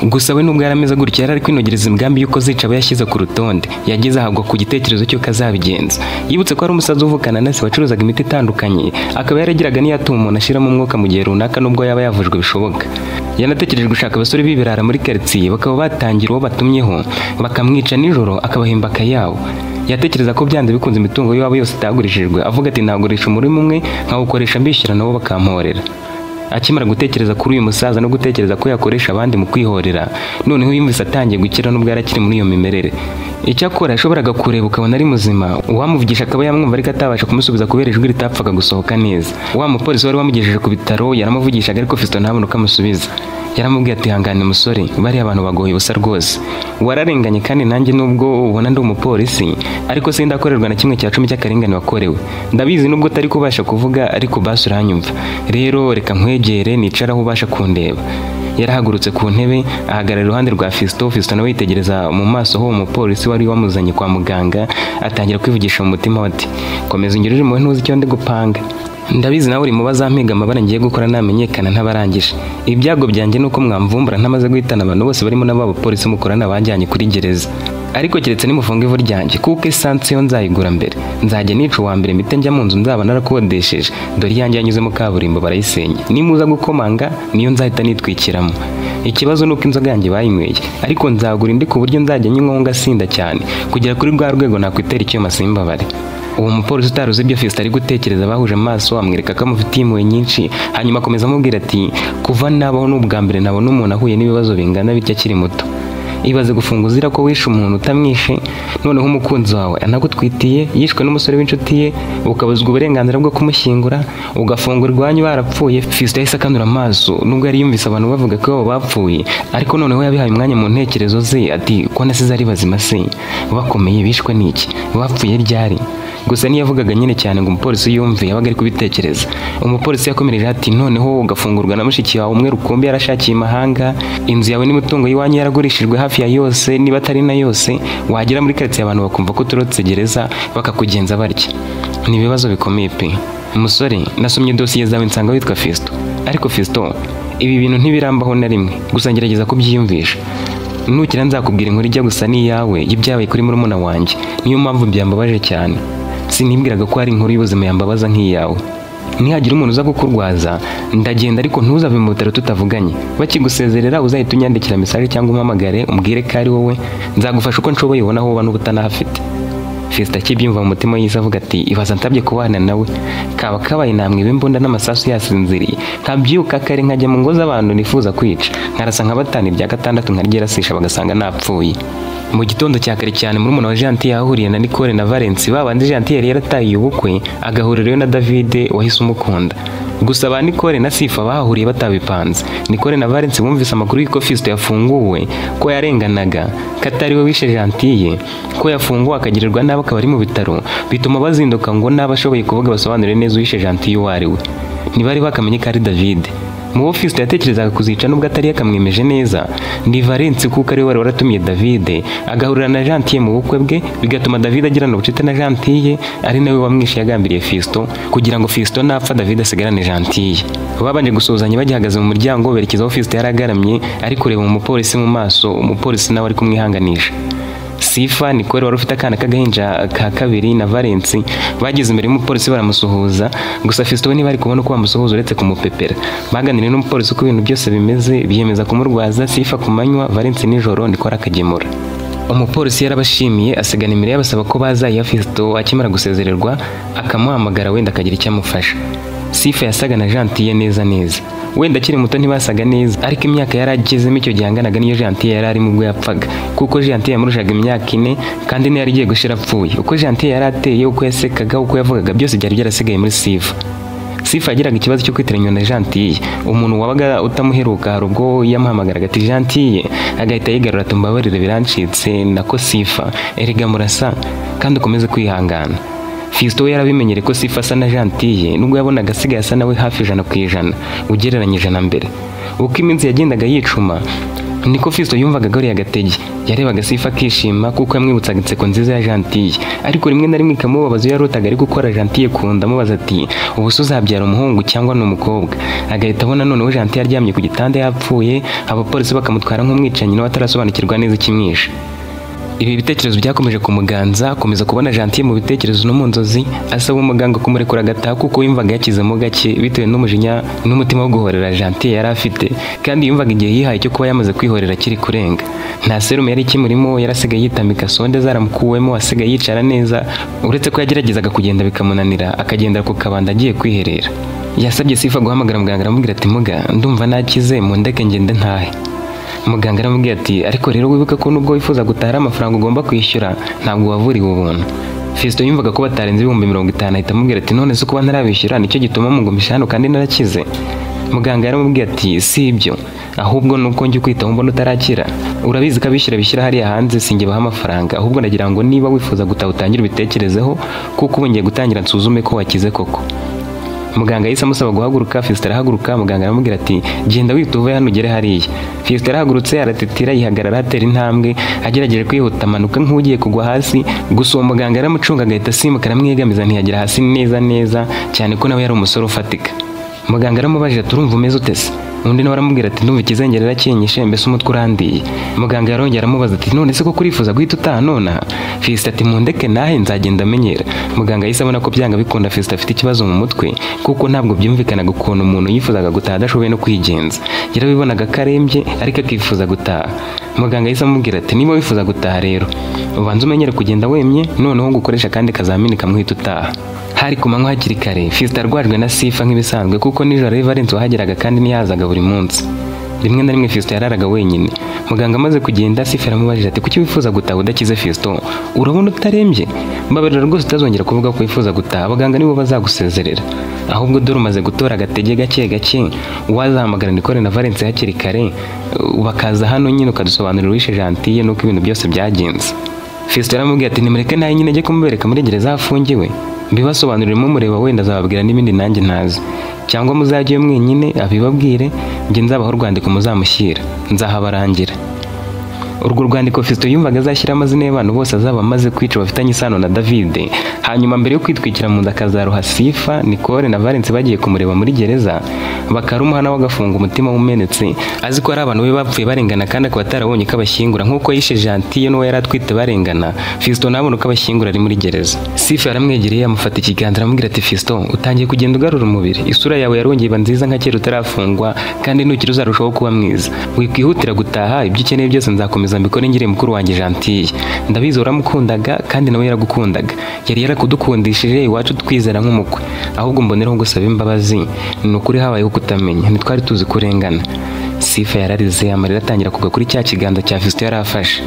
Gusa we nubwo yarameze gutya yari ari kwinogereza imigambi y'uko zica abo yashyize ku rutonde. Yageze ahagwa ku gitekerezo cy'uko azabigenza. Yibutse ko ari umusaza uvukana na se wacuruzaga imiti itandukanye, akaba yaragiraga n'iyatuma umuntu ashiramo umwuka mu gihe runaka nubwo yaba yavujwe bishoboka. Yanatekereje gushaka abasore b'ibirara muri quartier bakaba batangira uwo batumyeho, bakamwica nijoro akabahemba akayabo. Yatekereza ko byanze bikunze imitungo yabo yose itagurishijwe, avuga ati nagurisha umurima umwe nkawukoresha mbishyira nabo bakamporera. Akimara gutekereza kuri uyu musaza no gutekereza ko yakoresha abandi mu kwihorera, noneho yumvise atangiye gukira nubwo yarakiri muri iyo mimerere. Icyakora yashoboraga kureba ukabona ari muzima, uwamuvugisha akaba yamwumva ariko atabasha kumusubiza kubera ijwi ritapfaga gusohoka neza. Wa mupolisi wari wamugejeje ku bitaro yaramuvugishaga ariko Fiston ntabone uko amusubiza. Yaramubwiye ati hangane musore, bariya abantu bagoye ubusa rwose. Wararenganye kandi nanjye nubwo ubona ndi umupolisi, ariko sindakorerwa na 1/10 cy'akarengane wakorewe. Ndabizi nubwo utari kubasha kuvuga ariko basi uranyumva. Rero reka nkwegere nicara aho ubasha kundeba. Yarahagurutse ku ntebe ahagarara iruhande rwa Fiston. Fiston nawe yitegereza mu maso ho umupolisi wari wamuzanye kwa muganga, atangira kwivugisha mu mutima ati komeza ungirire impuhwe ntuzi icyo ndi gupanga. Ndabizi nawe uri mu bazampiga amabara ngiye gukora namenyekana ntabarangije. Ibyago byanjye nuko mwamvumbura ntamaze guhitana abantu bose barimo n'aba bapolisi mukorana bajyanye kuri gereza. Ariko keretse nimufunga ivu ryanjye kuko essence yo nzayigura mbere. Nzajya nica uwa mbere mpite njya mu nzu nzaba narakodesheje. Dore iyanjye yanyuze mu kaburimbo barayisenya. Nimuza gukomanga niyo nzahita nitwikiramo. Ikibazo nuko inzoga yanjye bayinyweye, ariko nzagura indi ku buryo nzajya nyinywa ngasinda cyane kugera kuri rwa rwego nakwitera icyuma simbabare. Uwo mupolisi utaruzi ibyo Fiston ari gutekereza bahuje amaso amwereka ko amufitiye impuhwe nyinshi, hanyuma akomeza amubwira ati kuva nabaho n'ubwa mbere nabona umuntu ahuye n'ibibazo bingana bityo akiri muto. Ibaze gufunga uzira ko wishe umuntu utamwishe, noneho umukunzi wawe anagutwitiye, yishwe n'umusore w'inshuti ye, ukabuzwa uburenganzira bwo kumushyingura, ugafungura iwanyu barapfuye. Fiston yahise akanura amaso nubwo yari yumvise abantu bavuga ko abo bapfuye, ariko noneho yabihaye umwanya mu ntekerezo ze ati ko nasize ari bazima se, bakomeye bishwe n'iki, bapfuye ryari? Gusa niyavugaga nyine cyane ngo umupolisi yumve yabaga ari kubitekereza. Umupolisi yakomereje ati noneho ugafungurwa na mushiki wawe umwe rukumbi yarashakiye imahanga, inzu yawe n'imitungo y'iwanyu yaragurishijwe hafi ya yose niba atari na yose, wagera muri quartier abantu bakumva ko utorotse gereza bakakugenza barya. Ni ibibazo bikomeye pe. Musore, nasomye dosiye zawe nsanga witwa Fiston. Ariko Fiston, ibi bintu ntibirambaho na rimwe, gusa ngerageza kubyiyumvisha. Nukira nzakubwira inkuru ijya gusa n'iyawe y'ibyabaye kuri murumuna wanjye. Niyo mpamvu byambabaje cyane. Sinibwiraga ko ari inkuru y'ubuzima yambabaza nk'iyawe. Nihagira umuntu uza kukurwaza ndagenda, ariko ntuzave mu bitaro tutavuganye. Bakigusezerera uzahita unyandikira message cyangwa umpamagare umbwire ko ari wowe, nzagufasha uko nshoboye ubona aho uba n'ubutanahafite. Fiston akibyumva mu mutima yise avuga ati ibaza ntabye kubana nawe, kaba kabaye namwe imbunda n'amasasu yasinziriye, nkabyuka kare nkajya mu ngo z'abantu nifuza kwica, nkarasa nka batanu ibya gatandatu nkaryerasisha bagasanga napfuye. Mu gitondo cya kare cyane murumuna wa Gentille yahuriye na Nicole na Valence, babandi Gentille yari yarataye ubukwe, agahurirayo na David wahise umukunda. Gusa ba Nicole na Sifa bahahuriye batabipanze. Nicole na Valence bumvise amakuru y'uko Fiston yafunguwe, ko yarenganaga, ko atari we wishe Gentille, ko yafunguwe akagirirwa nabi akaba ari mu bitaro, bituma bazinduka ngo n'abashoboye kuvuga basobanure neza uwishe Gentille uwo ari we. Ntibari bakamenye ko ari David. Mu bo Fiston yatekerezaga kuzica nubwo atari yakamwemeje neza ni Valence, kuko ari we wari waratumiye David agahurira na Gentille mu bukwe bwe, bigatuma David agirana ubucuti na Gentille, ari nawe wamwishe yagambiriye Fiston kugira ngo Fiston napfa David asigarane Gentille. Babanje gusuhuzanya bagihagaze mu muryango, berekeza aho Fiston yari agaramye ari kureba umupolisi mu maso, umupolisi nawe ari kumwihanganisha. Sifa, Nicole wari ufite akana k'agahinja ka kabiri na Valence bageze imbere y'umupolisi baramusuhuza, gusa Fiston we ntibari kubona uko bamusuhuza uretse kumupepera. Baganiriye n'umupolisi uko ibintu byose bimeze, biyemeza kumurwaza Sifa ku manywa, Valence nijoro, Nicole akagemura. Umupolisi yarabashimiye asiga nimero yabasaba ko bazayiha Fiston akimara gusezererwa, akamuhamagara wenda akagira icyo amufasha. Sifa yasaga na Gentille neza neza. Wenda akiri muto ntibasaga neza, ariko imyaka yari agezemo icyo gihe anganaga niyo Gentille yari arimo ubwo yapfaga, kuko Gentille yamurushaga imyaka 4 kandi niyo yari igiye gushira apfuye. Uko Gentille yari ateye, uko yasekaga, uko yavugaga, byose byari byarasigaye muri Sifa. Sifa yagiraga ikibazo cyo kwitiranywa na Gentille. Umuntu wabaga utamuheruka hari ubwo yamuhamagaraga ati Gentille, agahita yigarura ati mbabarire birancitse, nako Sifa, erega murasa kandi ukomeze kwihangana. Fiston we yarabimenyere ko Sifa asa na Gentille, nubwo yabonaga asigaye asa nawe hafi 100% ugereranyije na mbere. Uko iminsi yagendaga yicuma niko Fiston yumvaga agariye agatege. Yarebaga Sifa akishima kuko yamwibutsaga inseko nziza ya Gentille, ariko rimwe na rimwe ikamubabaza iyo yarotaga ari gukora Gentille ku nda, amubaza ati ubu se uzabyara umuhungu cyangwa ni umukobwa? Agahita abona noneho Gentille aryamye ku gitanda yapfuye, abapolisi bakamutwara nk'umwicanyi nawe atarasobanukirwa neza ikimwishe. Ibi bitekerezo byakomeje kumuganza, akomeza kubona Gentille mu bitekerezo no mu nzozi, asaba umuganga kumurekura agataha kuko yumvaga yakizemo gake bitewe n'umujinya n'umutima wo guhorera Gentille yari afite, kandi yumvaga igihe yihaye cyo kuba yamaze kwihorera kiri kurenga. Nta serumu yari ikimurimo, yarasigaye yitamika sonde zaramukuwemo, asigaye yicara neza, uretse ko yageragezaga kugenda bikamunanira, akagendera ku kabanda agiye kwiherera. Yasabye Sifa guhamagara muganga aramubwira ati muga ndumva nakize, mundeke ngende ntahe. Muganga aramubwira ati ariko rero wibuke ko nubwo wifuza gutaha amafaranga ugomba kwishyura, ntabwo wavuriwe ubuntu. Fiston yumvaga ko batarenze 50,000, ahita amubwira ati none se kuba ntarabishyura nicyo gituma mungumisha hano kandi narakize? Muganga yaramubwiye ati si ibyo, ahubwo nuko njye ukwitaho mbona utarakira, urabizi ko abishyura bishyira hariya hanze, sinjye baha amafaranga, ahubwo ndagira ngo niba wifuza gutaha utangire ubitekerezeho, kuko ubu ngiye gutangira nsuzume ko wakize koko. Muganga yahise amusaba guhaguruka, Fiston arahaguruka. Muganga aramubwira ati genda wita uve hano ugere hariya. Fiston arahagurutse aratitira, yihagarara atera intambwe agerageje kwihuta amanuka nk'ugiye kugwa hasi, gusa uwo muganga yaramucunga agahita asimbuka aramwegamiza ntiyagera hasi neza neza, cyane ko nawe yari umusore ufatika. Muganga aramubajije ati urumva umeze ute se? Undi nawe aramubwira ati ndumva ikizengerera kinyishe, mbese umutwe urandiye. Muganga yarongera aramubaza ati none se koko urifuza guhita utaha nonaha? Fiston ati mundeke nahe nzagenda amenyera. Muganga yahise abona ko byanga bikunda Fiston afite ikibazo mu mutwe, kuko ntabwo byumvikanaga ukuntu umuntu yifuzaga gutaha adashoboye no kwigenza. Yarabibonaga ko arembye ariko akifuza gutaha. Muganga yahise amubwira ati niba wifuza gutaha rero ubanze umenyere kugenda wemye, noneho ngukoresha akandi kazamini kamwita utaha. Hari ku manywa hakiri kare, Fiston arwajwe na Sifa nk'ibisanzwe, kuko nijoro Valence wahageraga kandi ntiyazaga buri munsi. Rimwe na rimwe Fiston yararaga wenyine. Muganga amaze kugenda, Sifa aramubajije ati kuki wifuza gutaha udakize Fiston? Urabona utarembye? Mbabarira rwose utazongera kuvuga ko wifuza gutaha, abaganga nibo bazagusezerera. Ahubwo dore umaze gutora agatege gake gake, wazahamagara Nicole na Valence hakiri kare, bakaza hano nyine ukadusobanurira uwishe Gentille nuko ibintu byose byagenze. Fiston aramubwira ati nimureke nawe nyine ajye kumubereka muri gereza afungiwe, mbibasobanurire mumureba, wenda azababwira n'ibindi nanjye ntazi, cyangwa muzajyeyo mwenyine abibabwire, njye nzabaho urwandiko muzamushyira, nzahabarangira. Urwo rwandiko Fiston yumvaga azashyira amazina y'abantu bose azaba amaze kwica bafitanye isano na David, hanyuma mbere yo kwitwikira mu nda akazaruha Sifa, Nicole na Valence bagiye kumureba muri gereza, bakarumuha nawe agafunga umutima umenetse, azi ko ari abantu be bapfuye barengana kandi akaba atarabonye ko abashyingura nk'uko yishe Gentille n'uwo yari atwite barengana. Fiston nabona uko abashyingura ari muri gereza. Sifa yaramwegereye amufata ikiganza aramubwira ati Fiston utangiye kugenda ugarura umubiri, isura yawe yarongeye iba nziza nka kera utarafungwa, kandi nukira uzarushaho kuba mwiza. Wikwihutira gutaha, ibyo ukeneye byose nzakomeza mbikore ngire mukuru wanjye Gentille. Ndabizi uramukundaga kandi nawe yaragukundaga, yari yarakudukundishije iwacu twizera nk'umukwe, ahubwo mboneraho gusaba imbabazi, ni ukuri habayeho kutamenya, ntitwari tuzi kurengana. Sifa yararize amarira atangira kugwa kuri cya kiganza cya Fiston yari afashe.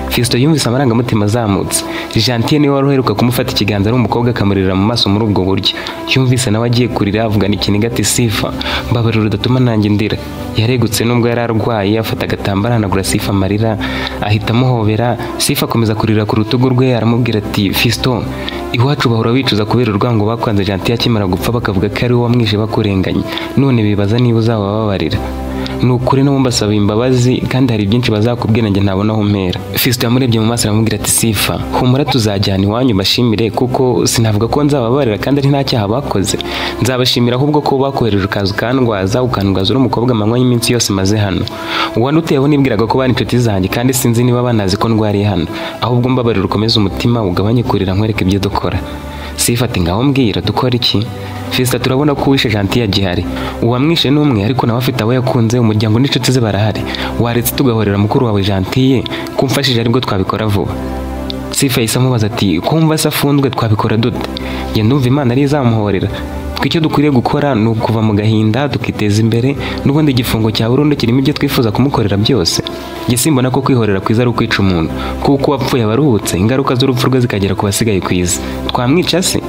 Fiston yumvise amarangamutima azamutse. Gentille niwe wari uheruka kumufata ikiganza ari umukobwa akamurira mu maso muri ubwo buryo. Yumvise nawe agiye kurira avugana ikiniga ati Sifa mbabarira udatuma nanjye ndira. Yaregutse nubwo yari arwaye, afata agatambaro ahanagura Sifa amarira, ahita amuhobera. Sifa akomeza kurira ku rutugu rwe aramubwira ati Fiston Iwacu bahora bicuza kubera urwango bakwanze Gentil akimara gupfa, bakavuga ko ari wowe wamwishe bakurenganye, none bibaza niba uzabababarira. Ni ukuri nabo mbasaba imbabazi, kandi hari byinshi bazakubwira njye ntabona aho mpera. Fiston yamurebye mu maso aramubwira ati Sifa, humura tuzajyana iwanyu bashimire, kuko sinavuga ko nzababarira kandi ari nta cyaha bakoze. Nzabashimira ahubwo ko bakohereje ukaza ukandwaza uri umukobwa amanywa y'iminsi yose maze hano. Uwanduteyeho nibwiraga ko bari inshuti zanjye, kandi sinzi niba banazi ko ndwariye hano. Ahubwo mbabarira ukomeze umutima ugabanye kurira nkwereke ibyo dukora. Sifa ati ngaho mbwira dukora iki? Fiston turabona ko uwishe Gentil agihari. Uwamwishe n'umwe ariko nawe afite abo yakunze, umuryango n'inshuti ze barahari. Waretse tugahorera mukuru wawe Gentil kumfashije aribwo twabikora vuba. Sifa yahise amubaza ati kumva se afunzwe twabikora dute? Njye ndumva Imana ari izamuhorera. Icyo dukwiriye gukora ni ukuva mu gahinda tukiteza imbere, n'ubundi igifungo cya burundu kirimo ibyo twifuza kumukorera byose. Njye simbona ko kwihorera kwiza ari ukwica umuntu, kuko uwapfuye aba aruhutse, ingaruka z'urupfu rwe zikagera ku basigaye ku isi. Twamwica se?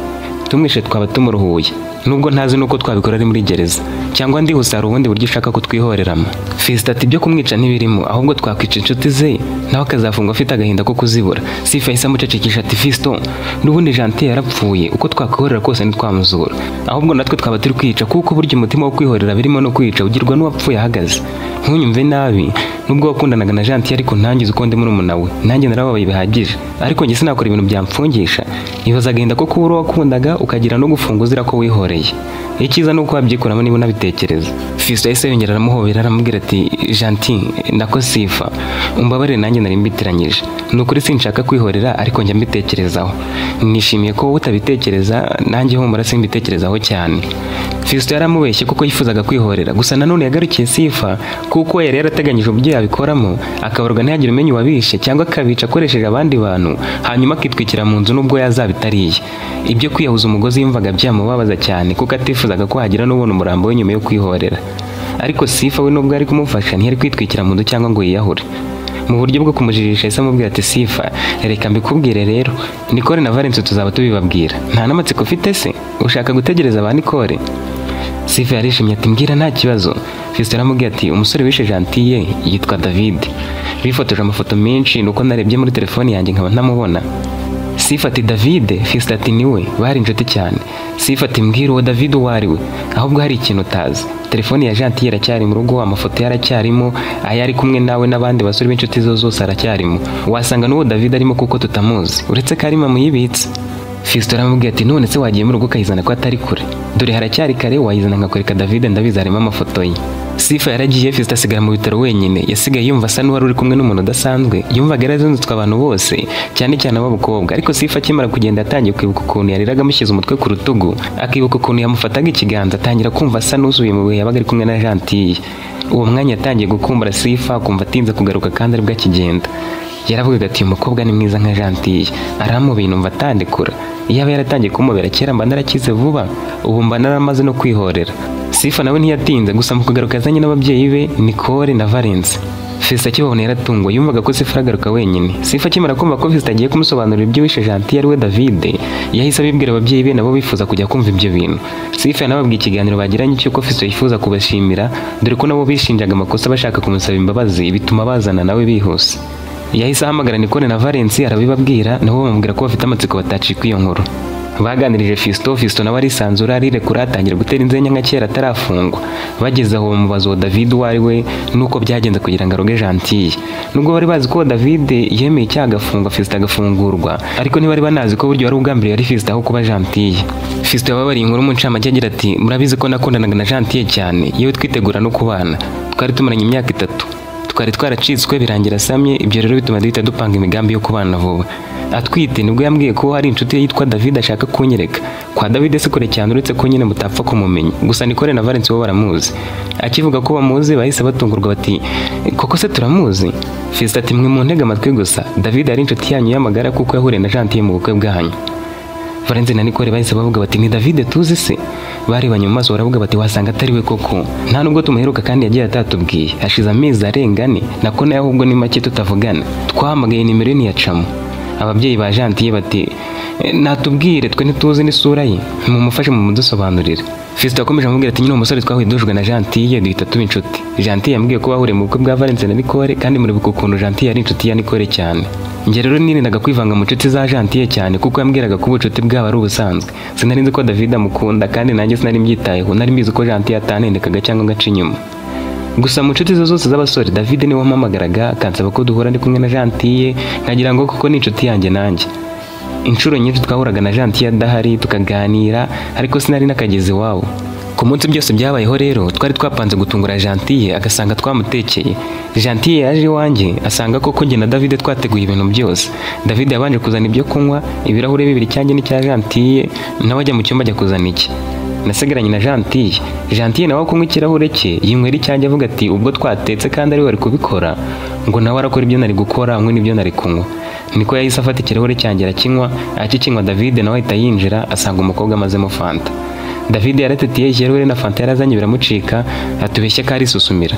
Tumwishe twaba tumuruhuye, nubwo ntazi nuko twabikora ari muri gereza, cyangwa ndihuse hari ubundi buryo ushaka kutwihoreramo. Fiston ati ibyo kumwica ntibirimo, ahubwo twakwica inshuti ze nawe akazafungwa afite agahinda ko kuzibura. Sifa yahise amucecekesha ati Fiston, n'ubundi Gentil yarapfuye, uko twakwihorera kose ntitwamuzura, ahubwo natwe twaba turi kwica, kuko burya umutima wo kwihorera birimo no kwica ugirwa n'uwapfuye ahagaze. Ntunyumve nabi, nubwo wakundanaga na Gentil ariko ntangize uko ndi murumuna we, nanjye narababaye bihagije, ariko njye sinakora ibintu byamfungisha. Ibaza agahinda ko kubura wakundaga ukagira no gufunga uzira ko wihoreye. Icyiza ni uko wabyikuramo niba unabitekereza. Fiston yahise yongera aramuhobera aramubwira ati Gentil, nako Sifa, umbabarire nanjye nari mbitiranyije. Ni ukuri sinshaka kwihorera ariko njya mbitekerezaho. Nishimiye ko wowe utabitekereza, nanjye humura simbitekerezaho cyane. Fiston yaramubeshye kuko yifuzaga kwihorera, gusa nanone yagarukiye Sifa kuko yari yarateganyije uburyo yabikoramo, akabarwa ntihagire umenya uwabishe cyangwa akabica akoresheje abandi bantu, hanyuma akitwikira mu nzu nubwo yazabitariye. Ibyo kwiyahuza umugozi yumvaga byamubabaza cyane kuko atifuzaga ko hagira n'ubona umurambo we nyuma yo kwihorera. Ariko Sifa we nubwo ari kumufasha ntiyari kwitwikira mu nzu cyangwa ngo yiyahure. Mu buryo bwo kumujijisha yahise amubwira ati Sifa, reka mbikubwire rero, Nicole na Valence tuzaba tubibabwira. Nta n'amatsiko ufite se? Ushaka gutegereza ba Nicole? Sifa yarishimye ati mbwira nta kibazo. Fiston aramubwira ati umusore wishe Gentil yitwa David. Bifotoje amafoto menshi nuko narebye muri telefoni yanjye nkaba ntamubona. Sifa ati David? Fiston ati niwe, bari inshuti cyane. Sifa ati mbwira uwo David uwo ari we, ahubwo hari ikintu utazi. Telefoni ya Gentil iracyari mu rugo, amafoto yaracyarimo, ayo ari kumwe nawe n'abandi basore b'inshuti ze zose aracyarimo. Wasanga n'uwo David arimo kuko tutamuzi, uretse ko ari mama uyibitse. Fiston aramubwira ati none se wagiye mu rugo ukayizana ko atari kure? Dore haracyari kare, wayizana nkakwereka David, ndabizi harimo amafoto ye. Sifa yaragiye, Fiston asigara mu bitaro wenyine. Yasigaye yumva asa n'uwari uri kumwe n'umuntu udasanzwe, yumvaga yarazindutswe abantu bose, cyane cyane ab'abakobwa. Ariko Sifa akimara kugenda yatangiye kwibuka ukuntu yariraga amushyize umutwe ku rutugu, akibuka ukuntu yamufataga ikiganza, atangira kumva asa n'uzuye mu bihe yabaga ari kumwe na Gentil. Uwo mwanya yatangiye gukumbura Sifa, akumva atinze kugaruka kandi aribwo akigenda. Yaravugaga ati uyu mukobwa ni mwiza nka Gentil, aramubeye numva atandekura. Iyaba yaratangiye kumubera kera mba narakize vuba, ubu mba naramaze no kwihorera. Sifa nawe ntiyatinze, gusa mu kugaruka yazanye n'ababyeyi be Nicole na Valence. Fiston akibabona yaratunguwe, yumvaga ko Sifa aragaruka wenyine. Sifa akimara kumva ko Fiston agiye kumusobanurira ibyo wishe Gentil ari we David, yahise abibwira ababyeyi be nabo bifuza kujya kumva ibyo bintu. Sifa yanababwiye ikiganiro bagiranye cy'uko Fiston yifuza kubashimira, dore ko nabo bishinjaga amakosa bashaka kumusaba imbabazi, bituma bazana nawe bihuse. Yahise ahamagara Nicole na Valence arabibabwira, nabo bamubwira ko bafite amatsiko batacika iyo nkuru. Baganirije Fiston, Fiston nawe arisanzura arirekura, atangira gutera inzenya nka kera atarafungwa. Bageze aho bamubaza uwo David uwo ari we nuko byagenze kugira ngo aroge Gentil. Nubwo bari bazi ko David yemeye icyaha agafungwa, Fiston agafungurwa, ariko ntibari banazi ko buryo wari ugambiriye ari Fiston aho kuba Gentil. Fiston yababariye inkuru mu ncamake agira ati murabizi ko nakundanaga na Gentil cyane, yewe twitegura no kubana. Twari tumaranye imyaka 3. Twari twaracitswe birangira asamye, ibyo rero bituma duhita dupanga imigambi yo kubana vuba. Atwite nibwo yambwiye ko hari inshuti ye yitwa David ashaka kunyereka. Kwa David se kure cyane uretse ko nyine mutapfa kumumenya. Gusa Nicole na Valence bo baramuzi. Akivuga ko bamuzi bahise batungurwa bati koko se turamuzi? Fiston ati mwe muntega amatwi gusa, David ari inshuti yanyu y'amagara kuko yahuriye na Gentil mu bukwe bwanyu. Valence na Nicole bahise bavuga bati ni David tuzi se? Barebanye mu maso baravuga bati wasanga atari we koko, nta nubwo tumuheruka kandi yagiye atatubwiye, hashize amezi arengane nako nayo ahubwo ni make tutavugana. Twahamagaye nimero ye ntiyacamo. Ababyeyi ba Gentil bati natubwire twe ntituzi n'isura ye, mumufashe mumudusobanurire. Fiston yakomeje amubwira ati nyine umusore twahuye duhujwe na Gentil duhita tuba inshuti. Gentil yambwiye ko bahuriye mu bukwe bwa Valence na Nicole, kandi muribuka ukuntu Gentil yari inshuti ya Nicole cyane. Njye rero nirindaga kwivanga mu nshuti za Gentille cyane kuko yambwiraga ko ubucuti bwabo ari ubusanzwe. Sinari nzi ko David amukunda kandi nanjye sinari mbyitayeho, nari mbizi ko Gentille atanendekaga cyangwa ngaca inyuma. Gusa mu nshuti ze zose z'abasore, David niwe wampamagaraga akansaba ko duhura ndi kumwe na Gentille, nkagira ngo kuko ni inshuti yanjye nanjye. Inshuro nyinshi twahuraga na Gentille adahari tukaganira, ariko sinari nakageze iwabo. Ku munsi byose byabayeho rero, twari twapanze gutungura Gentille agasanga twamutekeye. Gentille yaje iwanjye asanga koko njye na David twateguye ibintu byose. David yabanje kuzana ibyo kunywa, ibirahure bibiri cyanjye n'icya Gentille, nawe ajya mu cyumba ajya kuzana iki. Nasigaranye na Gentille. Gentille nawe kunywa ikirahure cye, yinywera icyanjye avuga ati ubwo twatetse kandi ari we wari kubikora, ngo nawe arakora ibyo nari gukora hamwe n'ibyo nari kunywa. Niko yahise afata ikirahure cyanjye arakinywa, akikinywa David nawe ahita yinjira asanga umukobwa amazemo fanta. David yaratetiye ikirahure na fanta yarazanye biramucika, atubeshya ko arisusumira.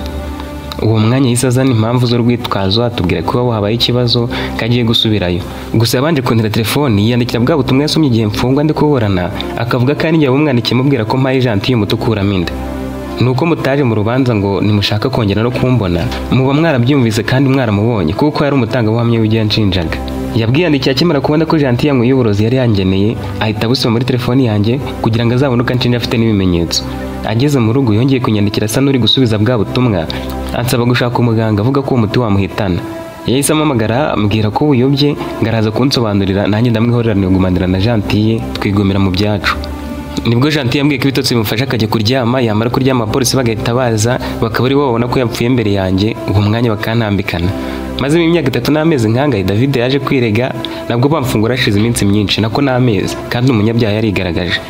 Uwo mwanya yahise azana impamvu z'urwitwazo, atubwira ko iwabo habaye ikibazo kagiye gusubirayo. Gusa yabanje kuntira telefoni yiyandikira bwa butumwa yasomye igihe mfungwa ndi kuburana, akavuga ko ari njye wamwandikiye mubwira ko mpaye Gentille umuti ukuramo inda. Nuko mutaje mu rubanza ngo nimushaka kongera no kumbona, muba mwarabyumvise kandi mwaramubonye kuko yari umutangabuhamya w'ibyo yanshinjaga. Yabwiyandikiye akimara kubona ko Gentille yanyweye uburozi yari yangeneye, ahita abusoma muri telefoni yanjye kugira ngo azabone uko anshinja afite n'ibimenyetso. Ageze mu rugo yongeye kunyandikira asa n'uri gusubiza bwa butumwa, ansaba gushaka umuganga avuga ko uwo muti wamuhitana. Yahise ampamagara ambwira ko buyobye, ngo araza kunsobanurira, nanjye ndamwihorera nigumanira na Gentille twigumira mu byacu. Nibwo Gentille yambwiye ko ibitotsi bimufasha akajya kuryama, yamara kuryama abapolisi bagahita baza bakaba ari bo babona ko yapfuye mbere yanjye, uwo mwanya bakantambikana. Maze imyaka 3 n'amezi nkangaye, David yaje kwirega, nabwo bamfungura hashize iminsi myinshi, nako n'amezi, kandi umunyabyaha yarigaragaje.